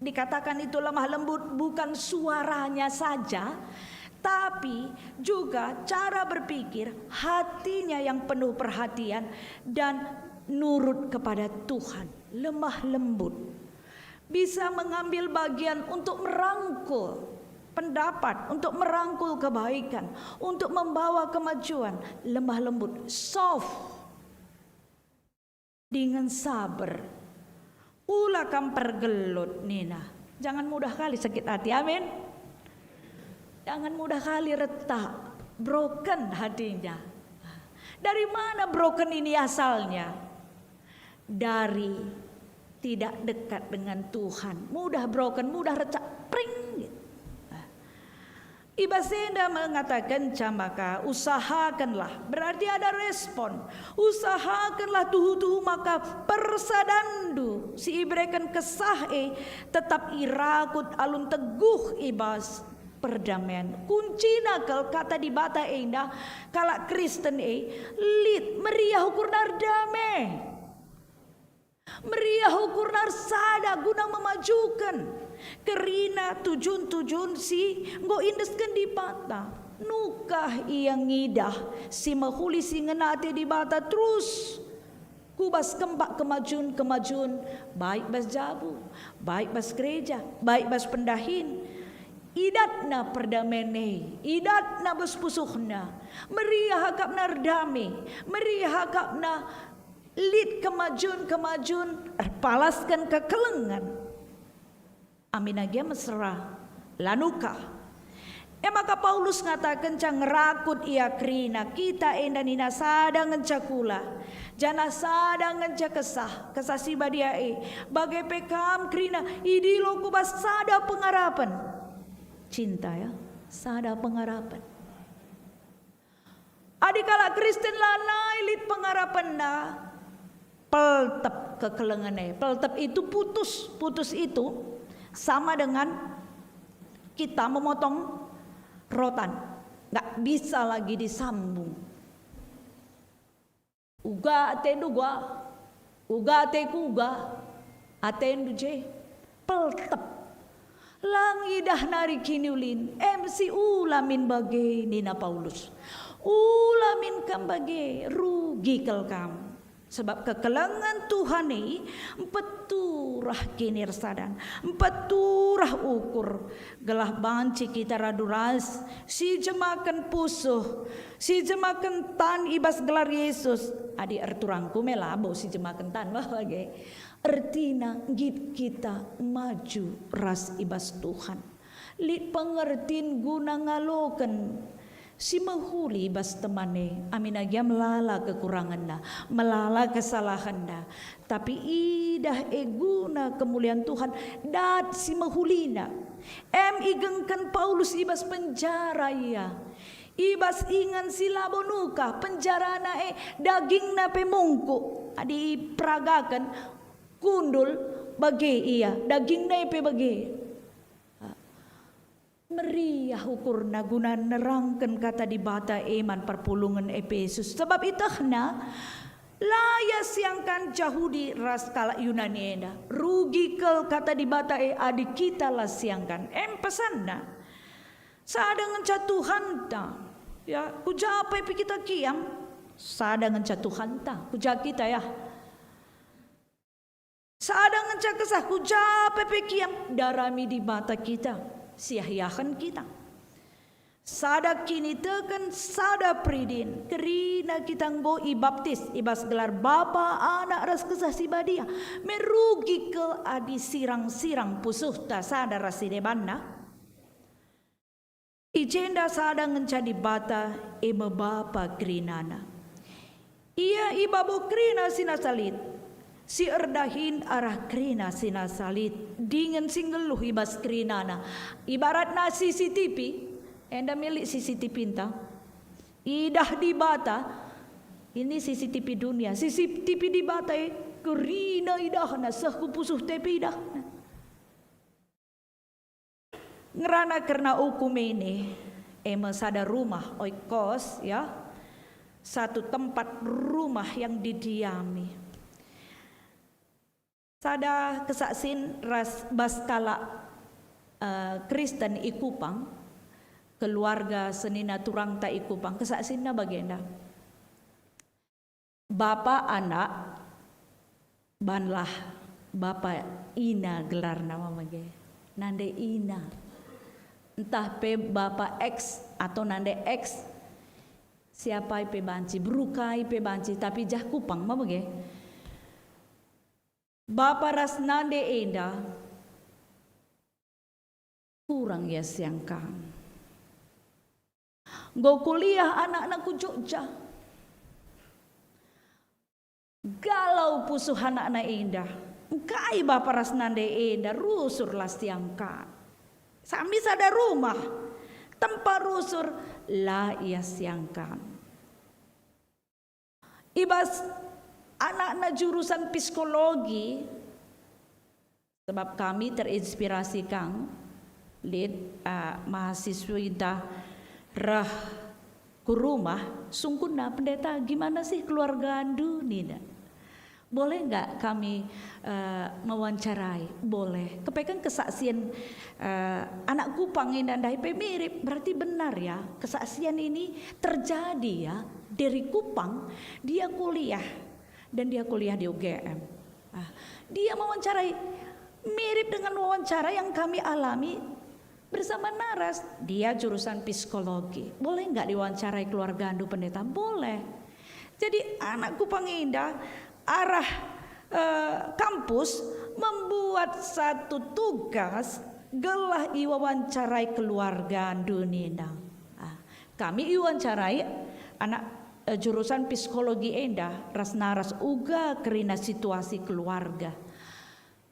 Dikatakan itu lemah lembut bukan suaranya saja, tapi juga cara berpikir, hatinya yang penuh perhatian dan nurut kepada Tuhan, lemah lembut. Bisa mengambil bagian untuk merangkul pendapat, untuk merangkul kebaikan, untuk membawa kemajuan, lemah lembut, soft. Dingen saber. Ula kam pergelut, nina. Jangan mudah kali sakit hati, amin. Jangan mudah kali retak, broken hatinya. Dari mana broken ini asalnya? Dari tidak dekat dengan Tuhan. Mudah broken, mudah retak, pring, gitu. I bas enda mengatakenca maka usahakenlah, berarti ada respon. Usahakenlah tuhu-tuhu maka persadanndu si ibereken Kesah e tetap irakut alu teguh i bas perdamaian. Kuncina kal kata Dibata enda, kalak Kristen e lit meriah ukurna erdame. Meriah ukurna ersada guna memajuken kerina tujun-tujun si enggo iendesken Dibata. Nukah ia ngidah si mehuli si ngena ate Dibata terus ku bas kempak kemajun-kemajun, baik bas jabu, baik bas gereja, baik bas pendahin? Idatna perdamen e, idatna bas pusuhna, meriah akapna erdame, meriah akapna lit kemajun-kemajun erpalasken kekelengen. Amin age mesra, la nukah. E maka Paulus ngatakenca ngerakut ia kerina, "Kita enda nina sada ngenca kula, janah sada ngenca Kesah, Kesah Si Badia e, bage pe kam kerina idilo ku bas sada pengarapen." Cinta, ya, sada pengarapen. Adi kalak Kristen lanai lit pengarapenna, peltep kekelengen e. Peltep itu putus. Putus itu sama dengan kita memotong rotan. Nggak bisa lagi disambung. Uga atendu uga, uga ateku uga, atendu je peltep. La ngidah nari kiniulin, em si ula min bage, nina Paulus. Ula min kam bage, rugi kal kam. Sebab kekelengen Tuhan e mpeturah kinirsadan, mpeturah ukur, gelah banci kita radu ras si jemaken pusuh, si jemaken tan i bas gelar Yesus. Adi erturangku me labo si jemaken tan, wah, bage. Ertina nggit kita maju ras i bas Tuhan. Lit pengertin guna ngaloken si mehuli i bas teman e, amin agia melala kekurangenna, melala kesalahenna. Tapi idah e guna kemulian Tuhan, dat si mehulina. Em igengken Paulus i bas penjara ia. I bas ingan si labo nukah, penjarana e dagingna pe mungkuk. Adi iperagaken, kundul bage ia, dagingna e pe bage. Meriah ukurna guna nerangken kata Dibata e man perpulungen Epesus, sebab itehna la ia siangkan Jahudi ras kalak Yunani enda. Rugi kal kata Dibata e adi kita la siangkan. Em pesanna, sada ngenca Tuhanta. Ya, ku ja pe kita kiam, sada ngenca Tuhanta. Ku ja kita, ya. Sada ngenca Kesah, ku ja pe kiam, darami Dibata kita, siah-iahen kita. Sada kiniteken, sada peridin, kerina kita enggo ibaptis i bas gelar Bapa, Anak, ras Kesah Si Badia. Merugi kal adi sirang-sirang pusuhta sada ras si debanna. I jenda sada ngenca Dibata, e me Bapa kerinana. Ia i babo kerina si nasa lit, si erdahin arah kerina si nasa lit, dingen si nggeluh i bas kerinana. Ibaratna C C T V, enda milik C C T V-nta. Idah Dibata, ini C C T V dunia, C C T V Dibata e kerina idahna, seh ku pusuh te pe idahna. Ngerana kerna ukum ini, e me sada rumah, oikos, ya, satu tempat rumah yang didiami. Sada kesaksin ras bas kalak, eh, Kristen i Kupang, keluarga senina turangta i Kupang, kesaksinna bagenda. Bapa anak, banlah bapa ina gelarna mama ge. Nande ina. Ntah pe bapa X atau nande X. Siapai pe banci, beru kai pe banci, tapi jah Kupang mama ge. Bapa ras nande enda kurang ia siangkan. Enggo kuliah anakna ku Jogja. Galau pusuh anakna enda. Engkai bapa ras nande enda rusur la siangkan. Sami sada rumah. Tempa rusur la ia siangkan. I bas anakna jurusan psikologi, sebab kami terinspirasi kang, lit, ah, mahasiswinta reh ku rumah, sungkunna, "Pendeta, gimana sih keluargandu?" nina. "Boleh nggak kami, eh, mewawancarai?" "Boleh." Kepeken kesaksian, eh, anak Kupang enda ndai pe mirip, berarti benar ya, kesaksian ini terjadi ya, dari Kupang, dia kuliah, dan dia kuliah di U G M. Ah, dia mewawancarai mirip dengan wawancara yang kami alami bersama Naras, dia jurusan psikologi. "Boleh nggak diwawancarai keluargandu, Pendeta?" "Boleh." Jadi, anak Kupang enda arah, eh, kampus membuat satu tugas gelah iwawancarai keluargandu nina. Ah, kami iwawancarai anak, eh, jurusan psikologi enda ras naras uga kerina situasi keluarga.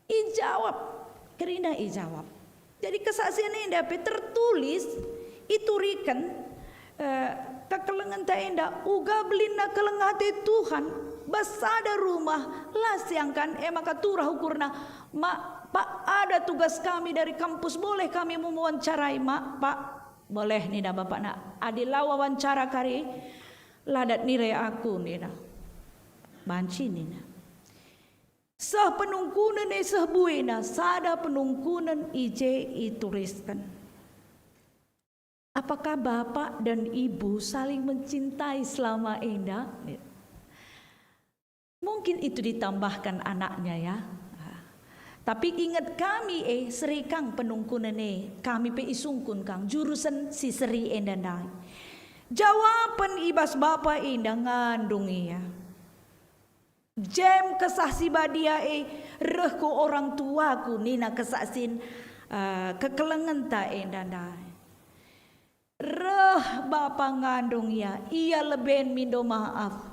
Ijawab, kerina ijawab. Jadi kesaksian enda pe tertulis, ituriken, eh, kekelengenta enda uga belinna keleng ate Tuhan. Bas sada rumah la siangkan, e maka turah ukurna, "Mak, Pak, ada tugas kami dari kampus, boleh kami mewawancarai, Mak, Pak?" "Boleh," nina bapakna, "adi la wawancara kari, la dat nilai aku," nina. Banci nina. Seh penungkunen e seh buena, sada penungkunen i je iturisken. Apakah bapak dan ibu saling mencintai selama enda? Mungkin itu ditambahkan anaknya, ya. Tapi inget kami, eh, seri kang penungkunen e, kami pe isungkun kang jurusen si seri enda ndai. Jawapen i bas bapa enda ngandung ia. Jem Kesah Si Badia e reh ku orang tuaku, nina kesaksin, eh, kekelengenta enda ndai. Reh bapa ngandung ia, ia leben mindo maaf.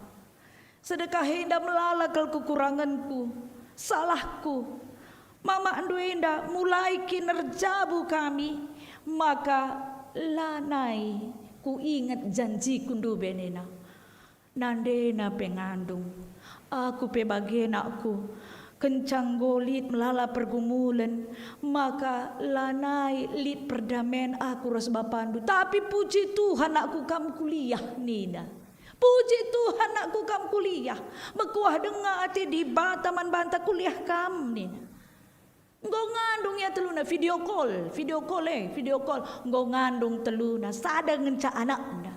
Sedekah enda melala kal kekurangenku, salahku. Mamakndu enda mulai kin erjabu kami, maka lanai kuinget janjiku ndube nina. Nandena pe ngandung. Aku pe bage nakku. Kenca enggo lit melala pergumulen, maka lanai lit perdamen aku ras bapandu. Tapi puji Tuhan nakku kam kuliah, nina. Puji Tuhan nakku kam kuliah. Mekuah denga ate Dibata man banta kuliah kam, nina. Enggo ngandung ia teluna video call, video call, eh, video call. Enggo ngandung teluna, sada ngenca anakna.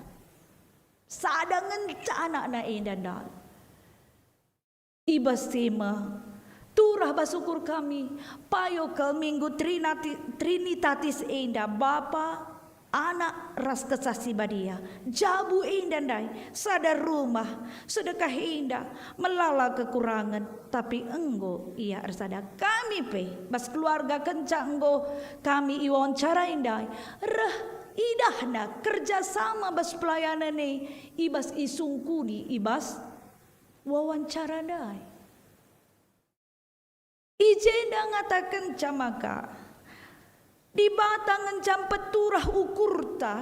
Sada ngenca anakna enda ndai. I bas si me, turah bas ukur kami, payo kal Minggu Trinati-, Trinitatis enda, Bapa, Anak, ras Kesah Si Badia. Jabu enda ndai, sada rumah, sedekah enda, melala kekurangen, tapi enggo ia ersada. Kami pe, bas keluarga kenca enggo kami iwawancarai ndai, reh idahna kerja sama bas pelayanan e, i bas isungkuni, i bas wawancara ndai. I jenda ngatakenca maka Dibata ngenca mpeturah ukurta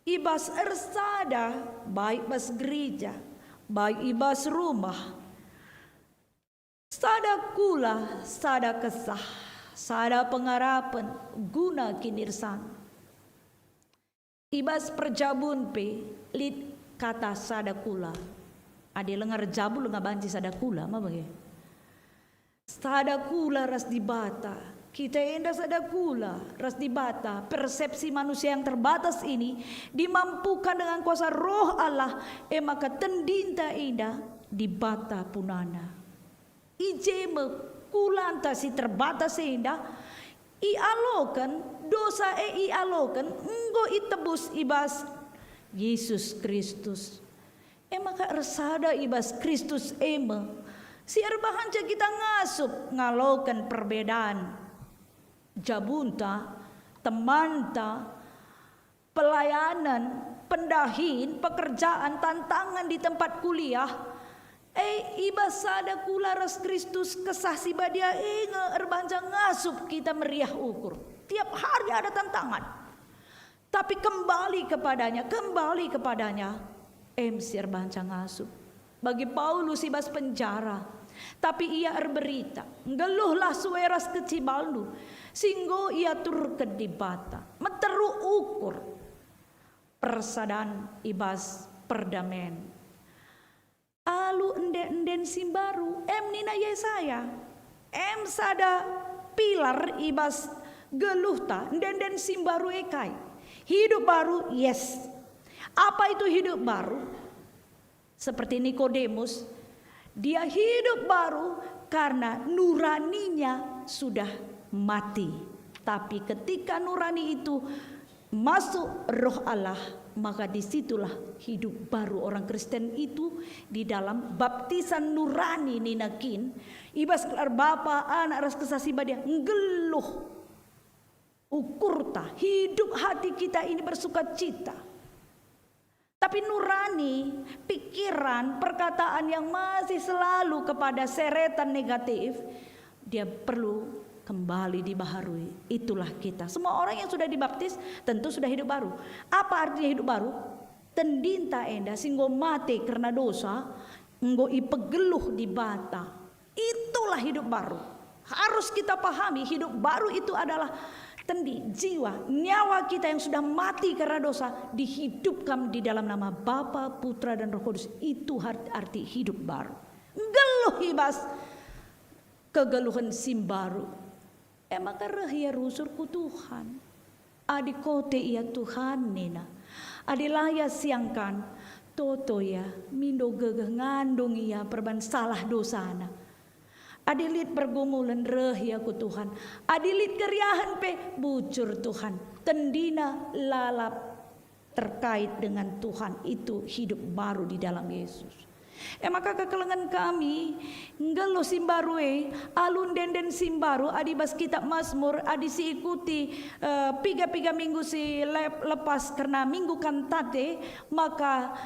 i bas ersada, baik bas gereja, baik i bas rumah. Sada kula, sada kesah, sada pengarapen guna kinirsan. I bas perjabun pe lit kata sada kula. Adi langa erjabu langa banci sada kula, ma bage? Sada kula ras Dibata. Kita enda sada kula ras Dibata. Persepsi manusia yang terbatas ini dimampukan dengan kuasa Roh Allah, e maka tendinta enda Dibata punana. I je me kulanta si terbatas enda ialoken, dosa e ialoken, enggo itebus i bas Jesus Kristus. E maka ersada i bas Kristus e me si erbahanca kita ngasup ngaloken perbedaan jabunta, temanta, pelayanan, pendahin, pekerjaan, tantangan di tempat kuliah, e, i bas sada kula ras Kristus, Kesah Si Badia e nge erbahanca ngasup kita meriah ukur. Tiap hari ada tantangan. Tapi kembali kepada-Nya, kembali kepada-Nya, em si erbahanca ngasup. Bagi Paulus i bas penjara, tapi ia erberita, "Nggeluhlah sue ras kecibalndu, si enggo iaturken Dibata." Meteruk ukur persadan i bas perdamen. Alu ende-enden si mbaru, em nina Yesaya, em sada pilar i bas geluhta, ende-enden si mbaru e kai? Hidup baru, yes. Apa itu hidup baru? Seperti Nikodemus, dia hidup baru karena nuraninya sudah mati. Tapi ketika nurani itu masuk Roh Allah, maka di situlah hidup baru orang Kristen itu di dalam baptisan nurani nina kin, i bas gelar Bapa, Anak, ras Kesah Si Badia, nggeluh. ukurta, hidup hati kita ini bersukacita. Tapi nurani, pikiran, perkataan yang masih selalu kepada seretan negatif, dia perlu kembali dibaharui. Itulah kita. Semua orang yang sudah dibaptis tentu sudah hidup baru. Apa artinya hidup baru? Tendinta enda si enggo mate kerna dosa, enggo ipegeluh Dibata. Itulah hidup baru. Harus kita pahami, hidup baru itu adalah tendi, jiwa, nyawa kita yang sudah mati karena dosa, dihidupkan di dalam nama Bapa, Putra, dan Roh Kudus. Itu har-, arti hidup baru. Nggeluh i bas kegeluhen si mbaru. E maka reh ia rusur ku Tuhan. Adi kote ia Tuhan nina, adi la ia siangkan, toto ia, mindo gegeh ngandung ia perban salah dosana. Adi lit pergumulen reh ia ku Tuhan, adi lit keriahen pe bujur Tuhan, tendina lalap terkait dengan Tuhan itu hidup baru di dalam Yesus. E maka kekelengen kami, nggeluh si mbaru e, alu ende-enden si mbaru, adi bas kitab Mazmur, adi siikuti, eh, piga-piga minggu si lep-, lepas kerna Minggu Kantate, maka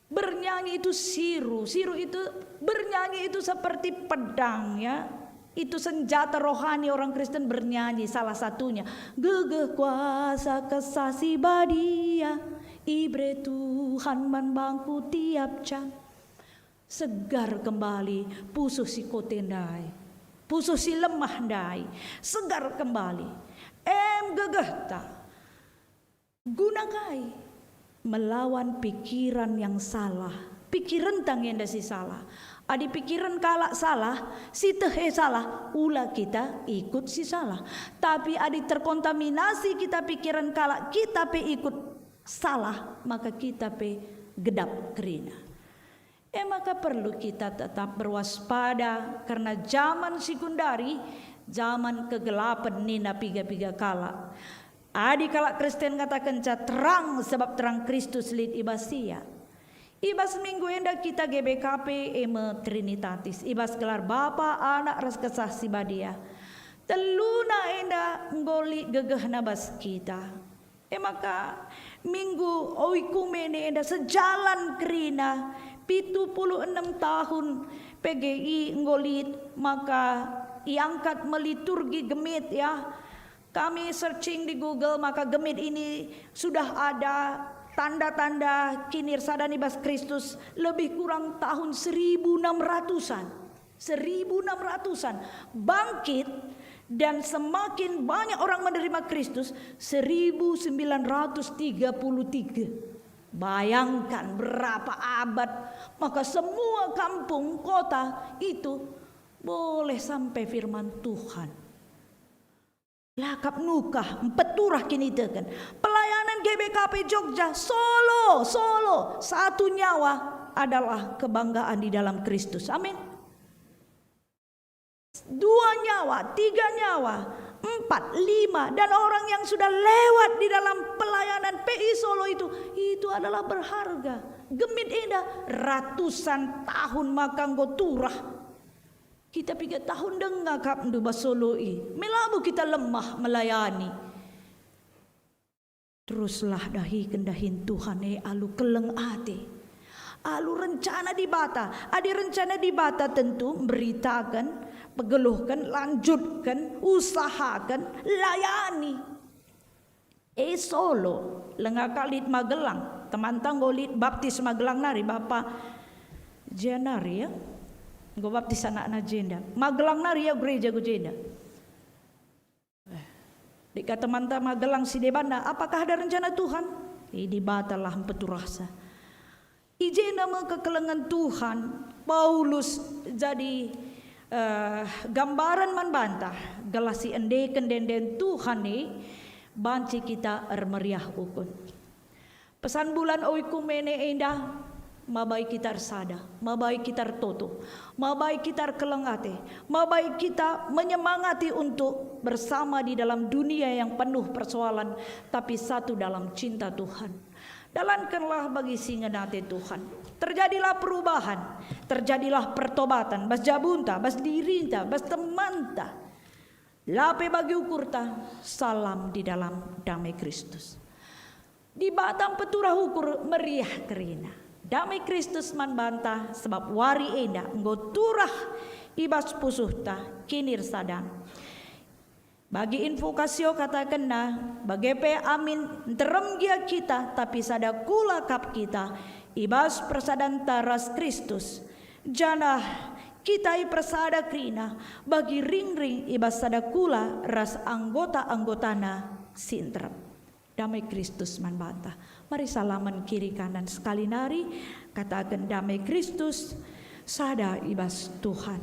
bernyanyi itu siru. Siru itu, bernyanyi itu seperti pedang, ya. Itu senjata rohani orang Kristen bernyanyi, salah satunya. Gegeh kuasa Kesah Si Badia, ibere Tuhan man bangku tiap jam. Segar kembali pusuh si kote ndai, pusuh si lemah ndai, segar kembali. Em gegehta. Guna kai? Melawan pikiran yang salah. Pikirenta nge enda si salah. Adi pikiran kalak salah, si tehe salah, ula kita ikut si salah. Tapi adi terkontaminasi kita pikiran kalak, kita pe ikut salah, maka kita pe gedap kerina. E maka perlu kita tetap berwaspada, karena jaman si gundari, jaman kegelapen nina piga-piga kalak. Adi kalak Kristen ngatakenca terang sebab terang Kristus lit i bas ia. I bas minggu enda kita G B K P e me Trinitatis, i bas gelar Bapa, Anak, ras Kesah Si Badia. Teluna enda enggo lit gegehna bas kita. E maka, minggu oikumene enda sejalan kerina, pitu puluh enem tahun P G I enggo lit, maka iangkat me liturgi Gemit, ya. Kami searching di Google, maka Gemit ini sudah ada tanda-tanda kinirsada i bas Kristus lebih kurang tahun seribu enam ratusan. Seribu enam ratusan. Bangkit dan semakin banyak orang menerima Kristus, seribu sembilan ratus tiga puluh tiga. Bayangkan berapa abad, maka semua kampung, kota itu boleh sampai firman Tuhan. Lakap nukah, mpeturah kiniteken. Pelayanan G B K P Jogja, Solo, Solo, satu nyawa adalah kebanggaan di dalam Kristus. Amin. Dua nyawa, tiga nyawa, empat, lima, dan orang yang sudah lewat di dalam pelayanan P I Solo itu, itu adalah berharga. Gemit enda, ratusan tahun maka enggo turah. Kita piga tahun denga kap ndu bas Solo i, me labo kita lemah melayani. Teruslah dahiken dahin Tuhan e alu keleng ate. Alu rencana Dibata. Adi rencana Dibata tentu mberitaken, pegeluhken, lanjutken, usahaken, layani. E Solo, langa ka lit Magelang. Temanta enggo lit baptis Magelang nari, Bapa Jenari, ya. Enggo baptis anakna jenda. Magelang nari, ya, gereja ku jenda. Eh, dik ka temanta Magelang si debanna, apakah ada rencana Tuhan? Eh, Dibata lah mpeturahsa. I jenda me kekelengen Tuhan, Paulus jadi, eh, gambaren man banta, gelah si endeken ende-enden Tuhan e banci kita ermeriah ukun. Pesan bulan oikumene enda, mabai kita ersada, mabai kita ertoto, mabai kita erkeleng ate, mabai kita menyemangati untuk bersama di dalam dunia yang penuh persoalan, tapi satu dalam cinta Tuhan. Dalankenlah bagi si ngena ate Tuhan. Terjadilah perubahan, terjadilah pertobatan, bas jabunta, bas dirinta, bas temanta. La pe bagi ukurta, salam di dalam damai Kristus. Dibata mpeturah ukur meriah kerina. Damai Kristus man banta, sebab wari enda enggo turah i bas pusuhta kinirsadan. Bagi invokasio katakenna, bage pe amin nterem gia kita, tapi sada kula kap kita i bas persadanta ras Kristus, janah kita ipersada kerina bagi ringring i bas sada kula ras anggota-anggotana si nterem. Damai Kristus man banta. Mari salamen kiri kanan sekali nari, kataken, "Damai Kristus sada i bas Tuhan."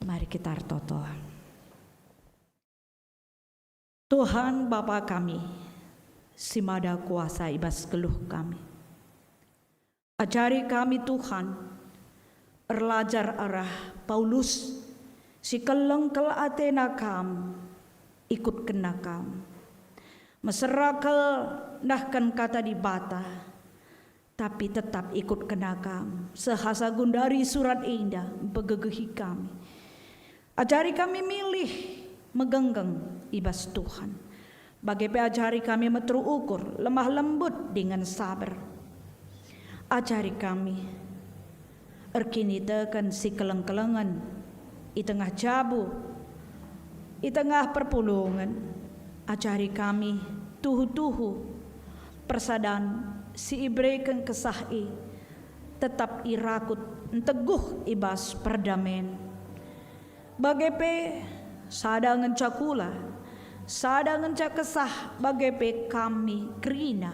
Mari kita ertoto. Tuhan Bapa kami, si mada kuasa i bas geluh kami. Ajari kami, Tuhan, erlajar arah Paulus, si keleng kal atena Kam, ikutkenna Kam. Mesera kal nahken Kata Dibata, tapi tetap ikutkenna Kam, seh asa gundari surat enda mpegegehi kami. Ajari kami milih megenggeng i bas Tuhan. Bage pe ajari kami meteruk ukur, lemah lembut dingen saber. Ajari kami erkiniteken si keleng-kelengen i tengah jabu, i tengah perpulungen. Ajari kami tuhu-tuhu persadan si ibereken Kesah e tetap irakut nteguh i bas perdamen. Bage pe sada ngenca kula, sada ngenca Kesah, bage pe kami kerina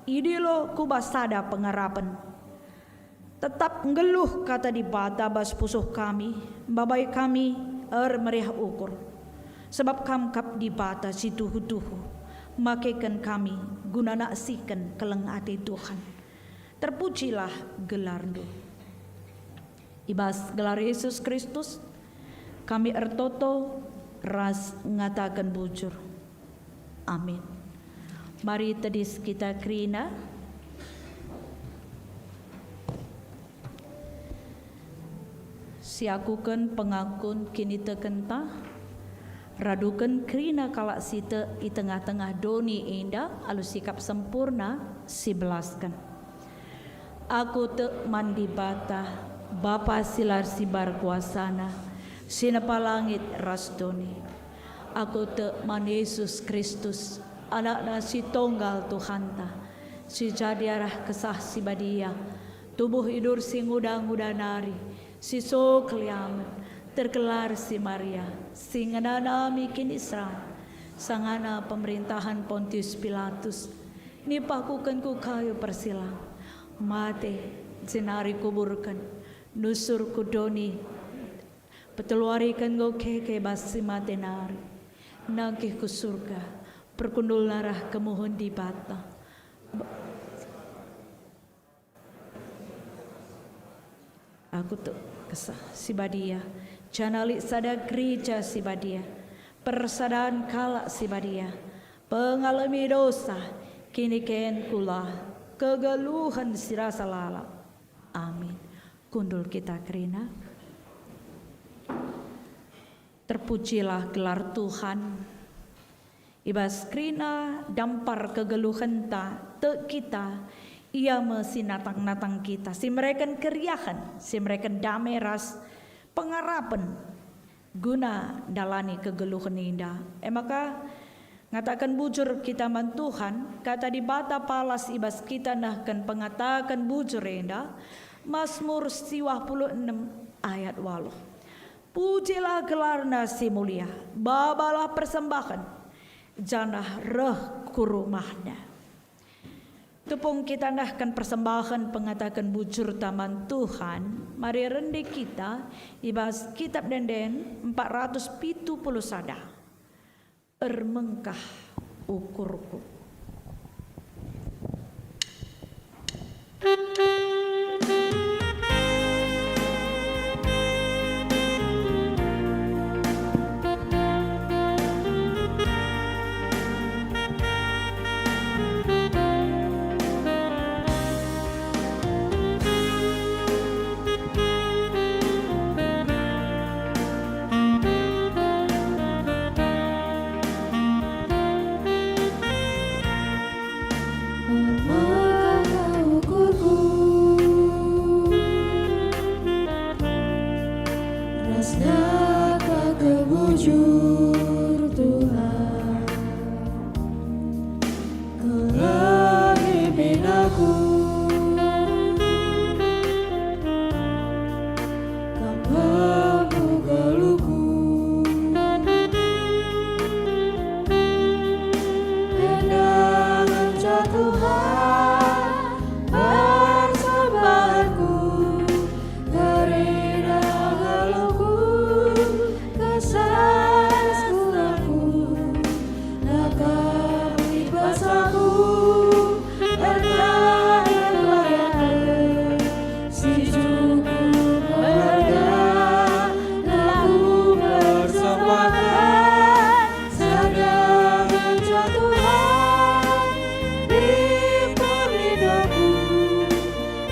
idilo ku bas sada pengarapen. Tetap nggeluh Kata Dibata bas pusuh kami, mbabai kami ermeriah ukur. Sebab Kam kap Dibata si tuhu-tuhu, makeken kami guna naksiken keleng ate Tuhan. Terpujilah gelarNdu. I bas gelar Yesus Kristus, kami ertoto ras ngataken bujur. Amin. Mari tedis kita kerina. Siakuken pengakun kinitekenta, raduken kerina kalak si tek i tengah-tengah doni enda alu sikap sempurna si belasken. Aku tek man Dibata, Bapa si la ersibar kuasaNa, si nepa langit ras doni. Aku tek man Yesus Kristus, AnakNa si Tonggal Tuhanta, si jadi arah Kesah Si Badia, tubuh idur si nguda-nguda nari, si so keliamen, tergelar si Maria, si ngenanami kiniseran, sangana pemerintahen Pontius Pilatus, nipakuken ku kayu persilang, mate, jenari kuburken, nusur ku doni, peteluariken enggo keke bas si mate nari, nangkih ku Surga, perkundulna arah kemuhen Dibata. Aku tek Kesah Si Badia, janah lit sada gereja si badia, persadan kalak si badia, pengalemi dosa, kiniken kula, kegeluhen si rasa lalap. Amin. Kundul kita kerina. Terpujilah gelar Tuhan. I bas kerina dampar kegeluhenta, tek kita, Ia me si natang-natang kita, si mereken keriahen, si mereken dame ras pengarapen guna ndalani kegeluhen enda. E maka, ngataken bujur kita man Tuhan, Kata Dibata palas i bas kita nehken pengataken bujur enda, Masmur siwah puluh enem ayat waluh. Pujilah gelarNa si mulia, babalah persembahen, janah reh ku rumahNa. Tupung kita nehken persembahen pengataken bujurta man Tuhan, mari rende kita i bas Kitab Ende-enden empat ratus pitu puluh sada. Ermengkah ukurku. Tuhan, keleng imin aku, Kam lampu geluhku. Enda ngenca Tuhan persembahanku, kerina geluhku, kesah ras kulangku, la Kam lit basaku, erna erbayaken si cukup berharga, la kupersembahken sada ngenca Tuhan, lit pemindoku.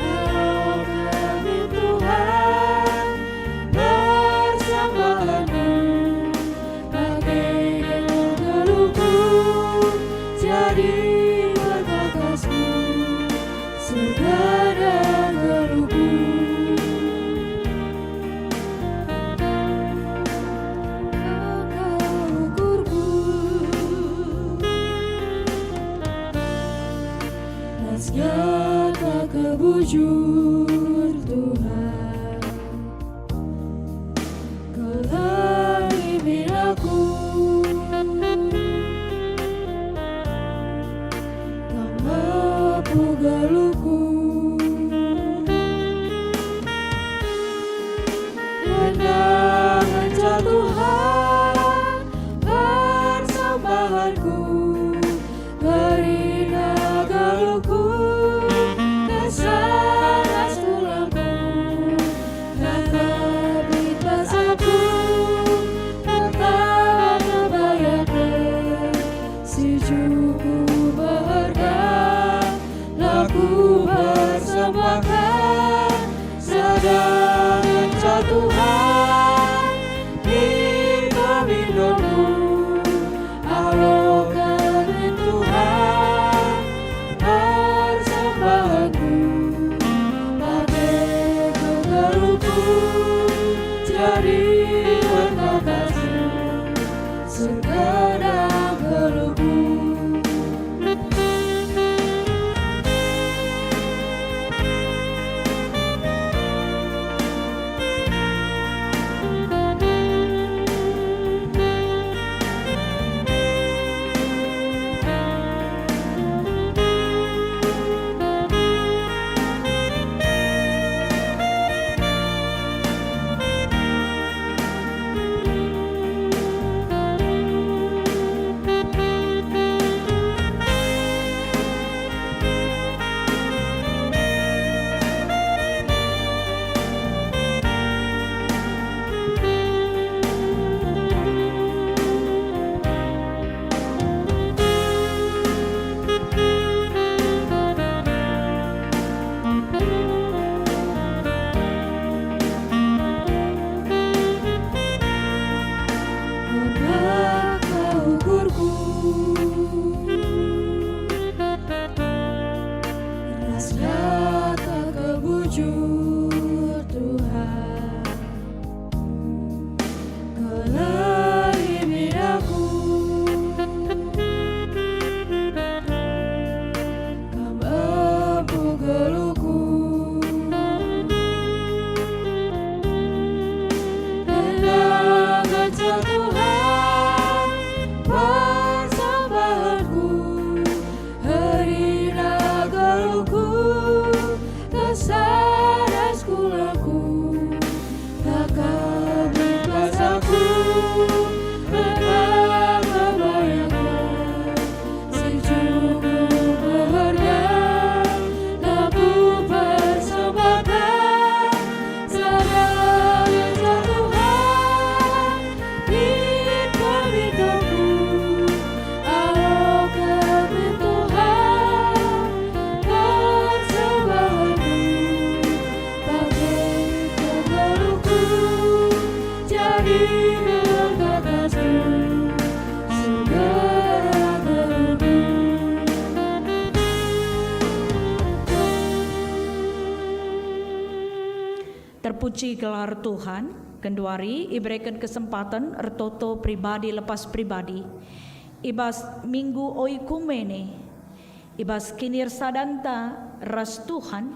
Aloken min Tuhan persembahanku, bage geluhku jadi perkakasku, segera geluhku. Engkau ukurku, ras kata kebujur Tuhan, keleng imin aku, Kam lampu geluhku. Enda ngenca Tuhan persembahanku, kerina geluhku, kesah ras kulangku, la Kam lit basaku, la Kam erbayaken si cukup berharga, la kupersembahken sada ngenca Tuhan, lit pemindoku. Aloken min Tuhan persembahanku, bage geluhku jadi perkakasku, segera geluhku. Engkau ukurku, ras kata kebujur Tuhan, keleng imin aku, Kam lampu geluhku. Enda ngenca Tuhan persembahanku, kerina geluhku, kesah ras kulangku, la Kam lit basaku, la Kam erbayaken si cukup berharga, la kupersembahken sada ngenca Tuhan, lit pemindoku. Aloken min Tuhan persembahanku, bage geluhku jadi perkakasku, segera geluhku. Terpuji gelar Tuhan. Genduari ibereken kesempaten ertoto pribadi lepas pribadi i bas Minggu Oikumene, i bas kinirsadanta ras Tuhan,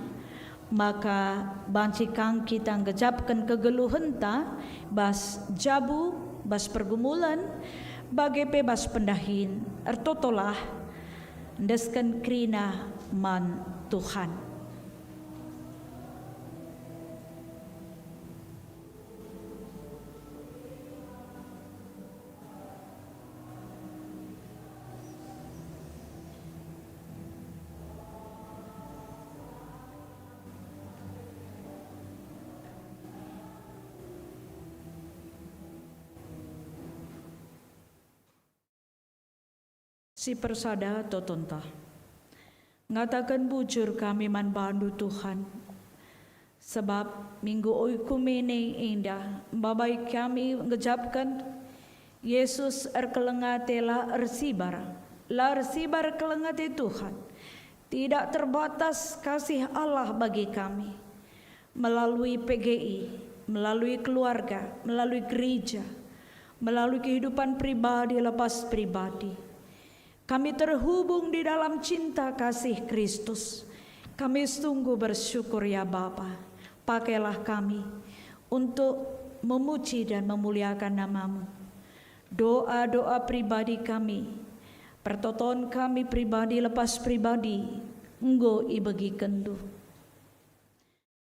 maka banci kang kita nggejapken kegeluhenta bas jabu, bas pergumulen, bage pe bas pendahin. Ertotolah, endesken kerina man Tuhan. Si persada totonta. Ngataken bujur kami man baNdu, Tuhan, sebab Minggu Oikumene enda mbabai kami nggejapken Yesus erkeleng ate la ersibar, la ersibar keleng ate Tuhan. Tidak terbatas kasih Allah bagi kami. Melalui P G I, melalui keluarga, melalui gereja, melalui kehidupan pribadi lepas pribadi. Kami terhubung di dalam cinta kasih Kristus. Kami sungguh bersyukur, ya Bapa. Pakailah kami untuk memuji dan memuliakan nama-Mu. Doa-doa pribadi kami, pertoton kami pribadi lepas pribadi, enggo ibegikenNdu.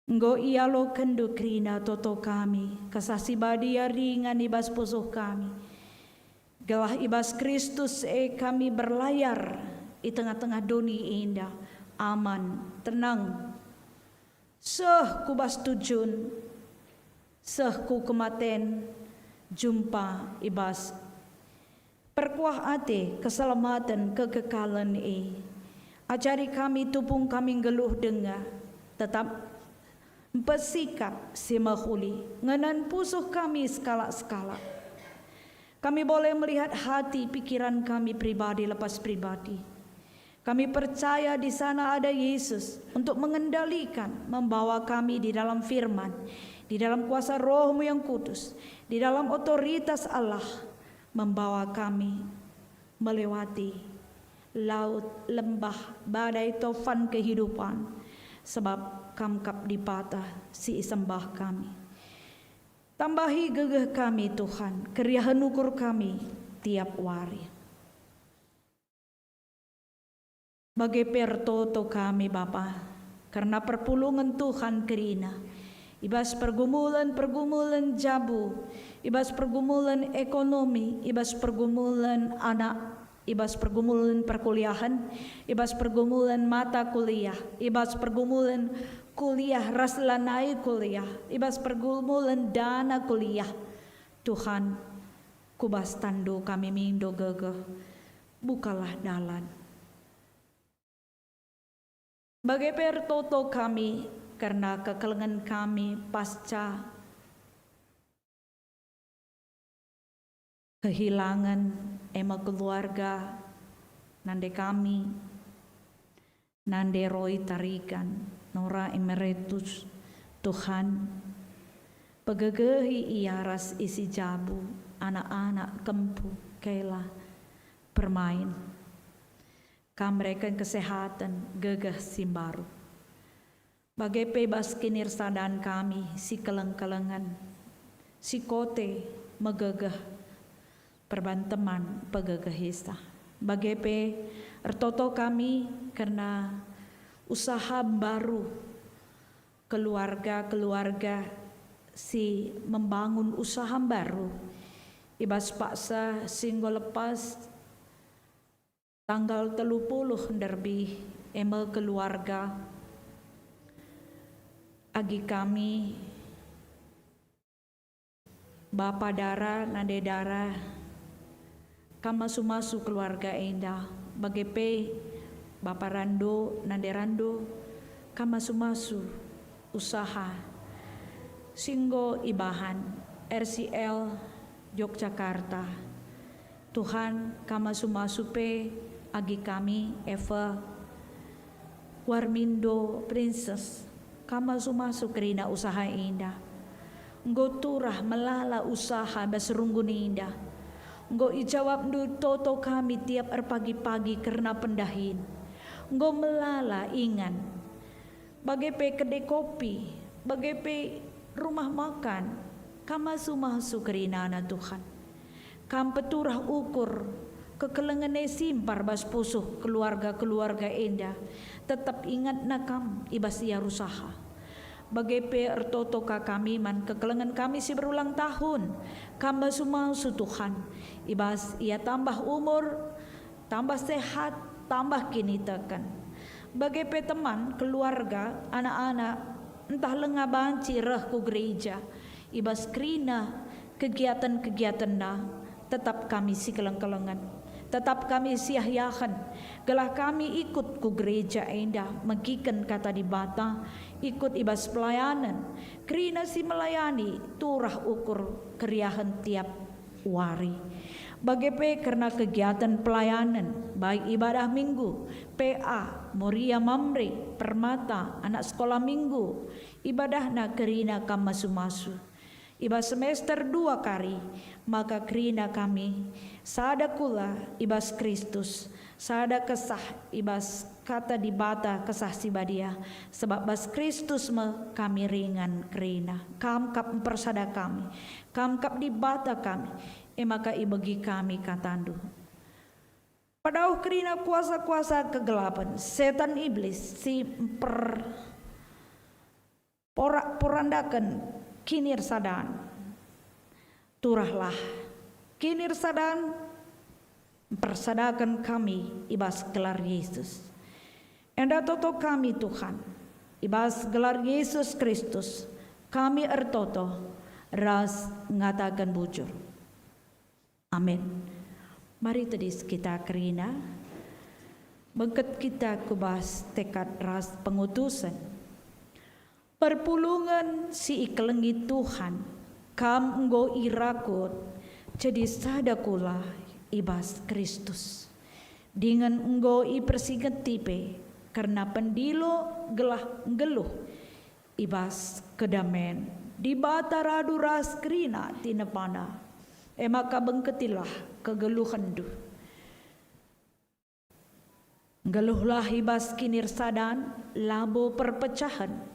Enggo ialokenndu kerina toto kami, Kesah Si Badia ringan i bas pusuh kami. Gelah i bas Kristus e kami berlayar i tengah-tengah doni enda, aman, tenang. Seh ku bas tujun, seh ku kematen, jumpa i bas perkuah ate, keselamaten, kekekalen e. Ajari kami, tupung kami nggeluh denga, tetap mpesikap si mehuli, ngenen pusuh kami sekalak-sekalak. Kami boleh melihat hati pikiran kami pribadi lepas pribadi. Kami percaya di sana ada Yesus untuk mengendalikan, membawa kami di dalam firman, di dalam kuasa Roh-Mu yang Kudus, di dalam otoritas Allah, membawa kami melewati laut, lembah, badai, topan kehidupan, sebab Kam kap Dibata si isembah kami. Tambahi gegeh kami, Tuhan, keriahen ukur kami tiap wari. Bage pe ertoto kami, Bapa, kerna perpulungen Tuhan kerina, i bas pergumulen-pergumulen jabu, i bas pergumulen ekonomi, i bas pergumulen anak, i bas pergumulen perkuliahen, i bas pergumulen mata kuliah, i bas pergumulen kuliah ras lanai kuliah, i bas pergumulen dana kuliah. Tuhan, ku bas tanNdu kami mindo gegeh, bukalah dalan. Bage pe ertoto kami kerna kekelengen kami pasca kehilangan, e me keluarga nande kami, nande Roy Tarigan, Nora Emeritus. Tuhan, pegegehi ia ras isi jabu, anak-anak, kempu, Kayla, Permain. Kam mereken kesehaten, gegeh si mbaru. Bage pe bas kinirsadan kami si keleng-kelengen, si kote megegeh perban teman pegegehisa. Bage pe ertoto kami kerna usaha mbaru, keluarga-keluarga si membangun usaha mbaru i bas paksa si enggo lepas, tanggal telu puluh Nderbih, e me keluarga. Agi kami, Bapa Dara, Nande Dara, kam masu-masu keluarga enda, bage pe Bapa Rando, Nande Rando, kam masu-masu usaha si enggo ibahan R C L Yogyakarta. Tuhan, kam masu-masu pe agi kami, Eva Warmindo Princess, kam masu-masu kerina usaha enda. Enggo turah melala usaha bas runggun enda. Enggo ijawabNdu toto kami tiap erpagi-pagi kerna pendahin. Enggo melala ingan. Bage pe kedai kopi, bage pe rumah makan, Kam masu-masu kerinana, Tuhan. Kam peturah ukur kekelengen e simpar bas pusuh keluarga-keluarga enda, tetap ingetna Kam i bas ia rusaha. Bage pe ertoto ka kami man kekelengen kami si berulang tahun. Kam masu-masu, Tuhan, i bas ia tambah umur, tambah sehat, tambah kiniteken. Bage pe teman, keluarga, anak-anak, ntah langa banci reh ku gereja, i bas kerina kegiaten-kegiatenna, tetap kami sikeleng-kelengen, tetap kami siah-iahen, gelah kami ikut ku gereja enda megiken Kata Dibata, ikut i bas pelayanen, kerina si melayani turah ukur keriahen tiap wari. Bage pe kerna kegiaten pelayanen, baik ibadah Minggu, P A, Moria Mamre, Permata, anak sekolah Minggu, ibadahna kerina Kam masu-masu. I bas semester dua kari, maka kerina kami sada kula i bas Kristus, sada kesah i bas Kata Dibata, Kesah Si Badia, sebab bas Kristus me kami ringan kerina. Kam kap mpersada kami, Kam kap Dibata kami, e maka ibegi kami KataNdu. Padauh kerina kuasa-kuasa kegelapen, setan iblis si mper- porak-porandaken kinirsadan. Turahlah kinirsadan mpersadaken kami i bas gelar Yesus. Enda toto kami, Tuhan, i bas gelar Yesus Kristus kami ertoto ras ngataken bujur. Amin. Mari tedis kita kerina. Bengket kita ku bas tekad ras pengutusen. Perpulungen si ikelengi Tuhan, kam enggo irakut jadi sada kula i bas Kristus. Dingen enggo ipersingeti pe kerna pendilo gelah nggeluh i bas kedamen Dibata radu ras kerina tinepaNa. E maka bengketilah kegeluhenndu. Nggeluhlah i bas kinirsadan, labo perpecahen.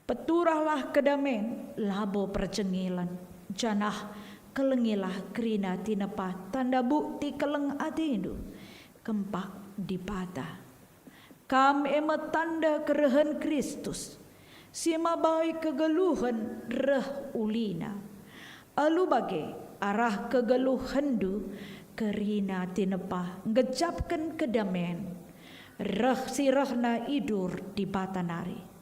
Peturahlah kedamen, labo perjengilen. Janah kelengilah kerina tinepa tanda bukti keleng atendu kempak Dibata. Kam e me tanda kerehen Kristus, si mabai kegeluhen reh ulina. Alu bage, arah kegeluhenndu kerina tinepa nggejapken kedamen reh si rehna i dur Dibata nari.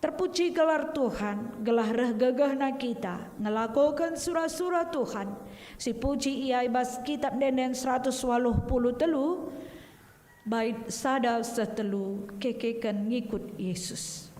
Terpuji gelar Tuhan, gelah reh gegehna kita ngelakoken sura-sura Tuhan, si puji ia i bas Kitab Ende-enden seratus waluh puluh telu, bait sada seh telu, kekeken ngikut Yesus.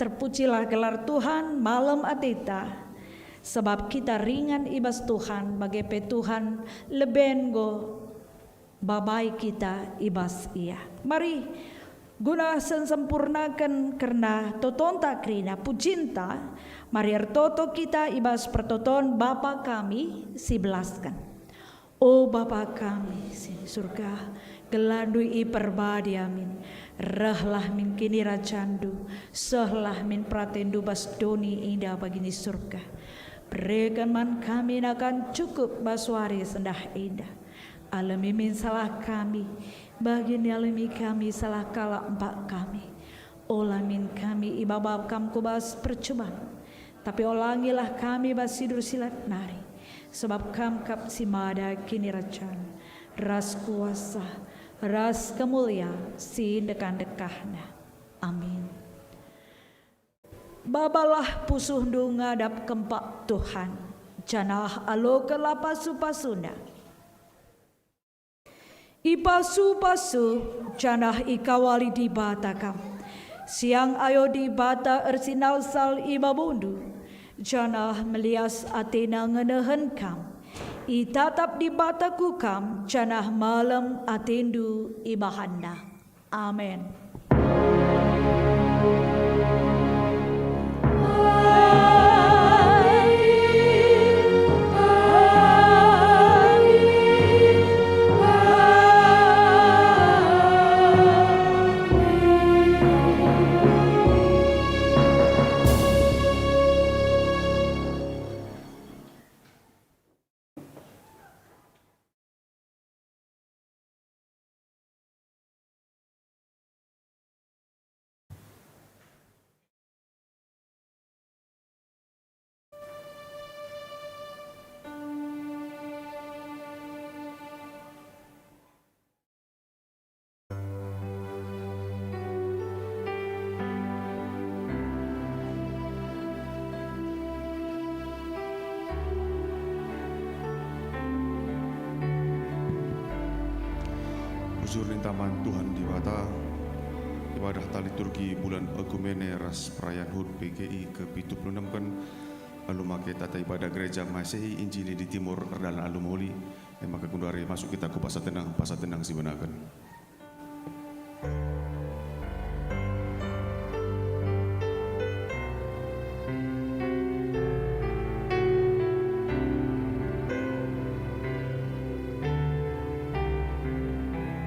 Terpujilah gelar Tuhan, malem ateta, sebab kita ringan i bas Tuhan, bage pe Tuhan lebe enggo babai kita i bas Ia. Mari, guna sensempurnaken kerna totonta kerina pujinta, mari ertoto kita i bas pertoton Bapa kami si belasken. O Bapa kami si i Surga, gelarNdu iperbadi amin. Rehlah min kinirajanNdu, sehlah min peratenNdu bas doni enda bagi i Surga. Bereken man kami nakan cukup bas wari sendah enda. Alemi min salah kami, bagi nialemi kami salah kalak empak kami. Ola min kami ibaba Kam ku bas percuban, tapi olangilah kami bas si dur si lat nari, sebab Kam kap si mada kinirajan, ras kuasa, ras kemulian si ndekah-ndekahna. Amin. Babalah pusuhndu ngadap kempak Tuhan, janah alokenlah pasu-pasuNa. Ipasu-pasu janah ikawali Dibata kam. Siang ayo Dibata ersinalsal i babundu, janah melias ateNa ngenehen kam. Itatap Dibata ku kam, janah malem atendu ibahanNa. Amen. Bujur ninta man Tuhan Dibata, ibadah tah liturgi bulan ekumene ras perayaan hut P G I ke pitu puluh enem ken, alu make tata ibadah Gereja Masehi Injili di Timur erdalan alu mehuli, e maka genduari masuk kita ku paksa tenang, paksa tenang sibenaken.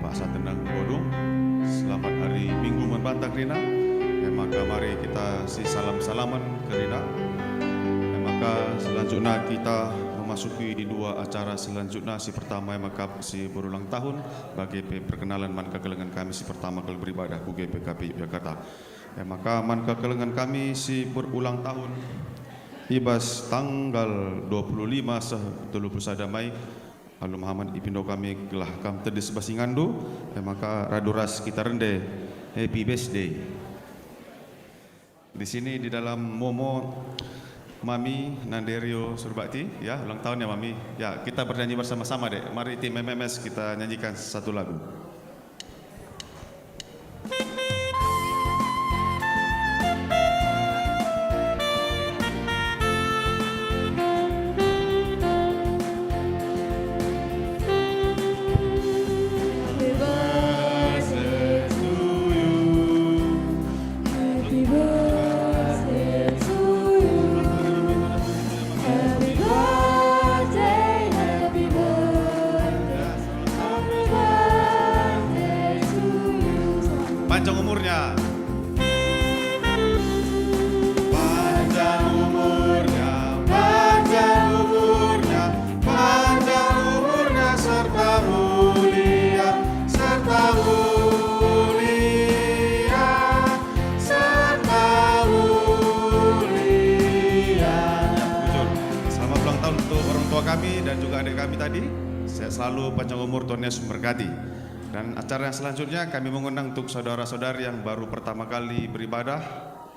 Paksa tenang bodong. Selamat hari Minggu man banta kerina. E maka mari kita si salam-salaman kerina. E maka selanjutnya kita memasuki dua acara selanjutnya. Si pertama e maka si berulang tahun, bage pe perkenalan man kekelengen kami si pertama kali beribadah ku G P K P Jakarta. E maka man kekelengen kami si berulang tahun, i bas tanggal dua puluh lima seh telu puluh sada Mei, alu mehamat ipindo kami gelah kam tedis bas inganndu, e maka radu ras kita rende happy birthday. Di sini di dalam momo Mami Nanderio Surbakti, ya, ulang tahun ya Mami. Ya, kita bernyanyi bersama-sama dek. Mari tim M M S kita nyanyikan satu lagu. Happy birthday to you. Happy birthday to you. Happy birthday, happy birthday, happy birthday to you. Panjang umurnya. Panjang umurnya, panjang umurnya, panjang umurnya serta mulia, serta mulia, serta mulia. Jujur, selamat ulang tahun untuk orang tua kami dan juga adik kami tadi. Sehat selalu, panjang umur, Tuhan Yesus memberkati. Dan acara yang selanjutnya kami mengundang untuk saudara-saudari yang baru pertama kali beribadah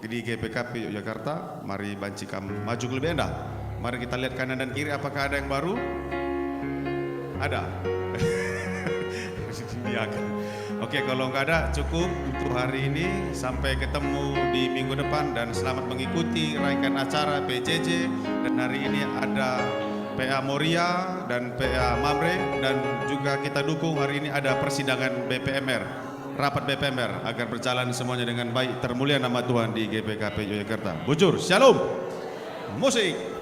di G P K P Yogyakarta. Mari banci kam maju ke lebih enda. Mari kita lihat kanan dan kiri apakah ada yang baru. Ada. Diakan. Oke, kalau nggak ada, cukup untuk hari ini. Sampai ketemu di minggu depan dan selamat mengikuti raikan acara P J J. Dan hari ini ada P A Moria dan P A Mamre, dan juga kita dukung hari ini ada persidangan B P M R, rapat B P M R, agar berjalan semuanya dengan baik, termulia nama Tuhan di G P K P Yogyakarta. Bujur, shalom. Musik.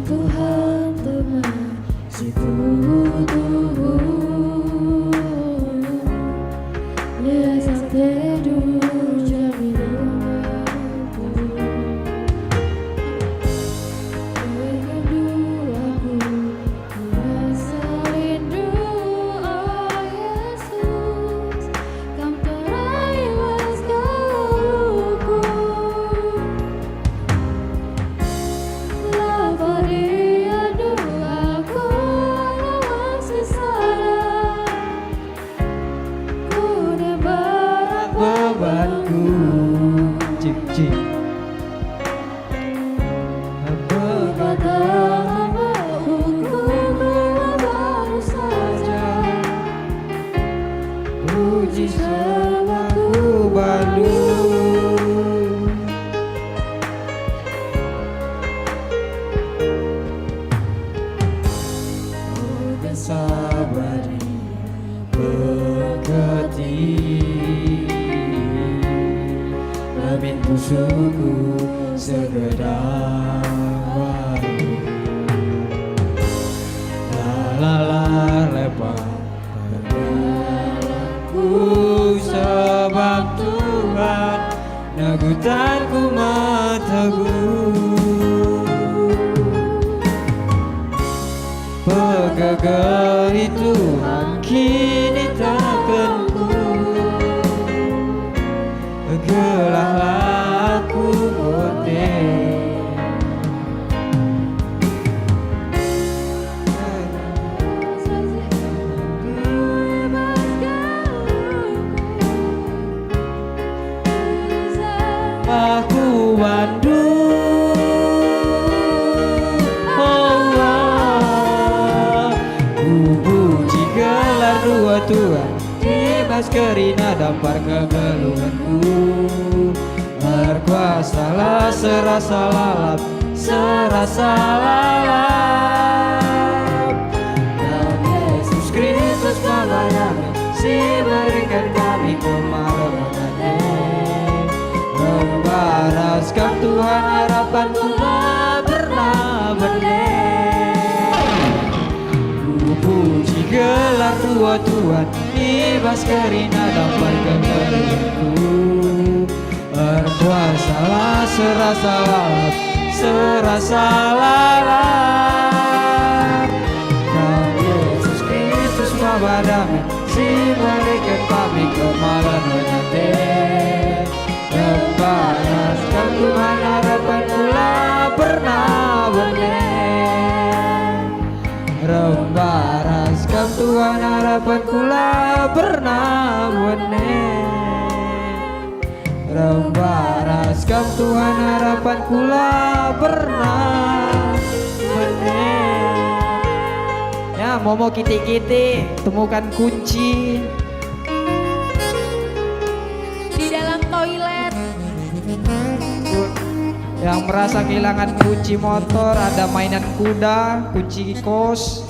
Tuhan teman si tuhu-tuhu, Ia sampai dujami denganku. Rindu aku merasa rindu, oh Yesus, Kam terai bas galuhku. La padiandu aku lawang sisada, kune berat bebanku. Cip, cip. Berkata hamba, ukurku baru saja, puji sembahku bandu. Oh, kesabari peketi, amin pusuhku segedang wari. Lalalah lepas pergalaku, sebab Tuhan negutanku metegu. Pegegehi Tuhan kinitekenku, gelah la aku kote. Aku bandu, oh Allah, ku puji gelarNdu, o Tuhan, i bas kerina dampar kegeluhenku. Erkuasalah serasa lalap, serasa lalap. Tuhan Yesus Kristus, Bapa dame, si berikan kami kemaluan ate. Rembah ras Kam, Tuhan, harapanku la pernah bene. Ku puji gelarNdu, o Tuhan, i bas kerina dampar kegeluhenku. Erkuasalah serasa lalap, serasa lalap. Tuhan Yesus Kristus, Bapa dame, si mereken kami kemaluan ate. Rembah ras Kam, Tuhan, harapanku la pernah bene. Rembah ras Kam, Tuhan, harapanku la pernah bene. Rembah ras Kam, Tuhan, harapanku la pernah bene. Ya, momo kitik-kitik, temukan kunci. Di dalam toilet. Yang merasa kehilangan kunci motor, ada mainan kuda, kunci kos.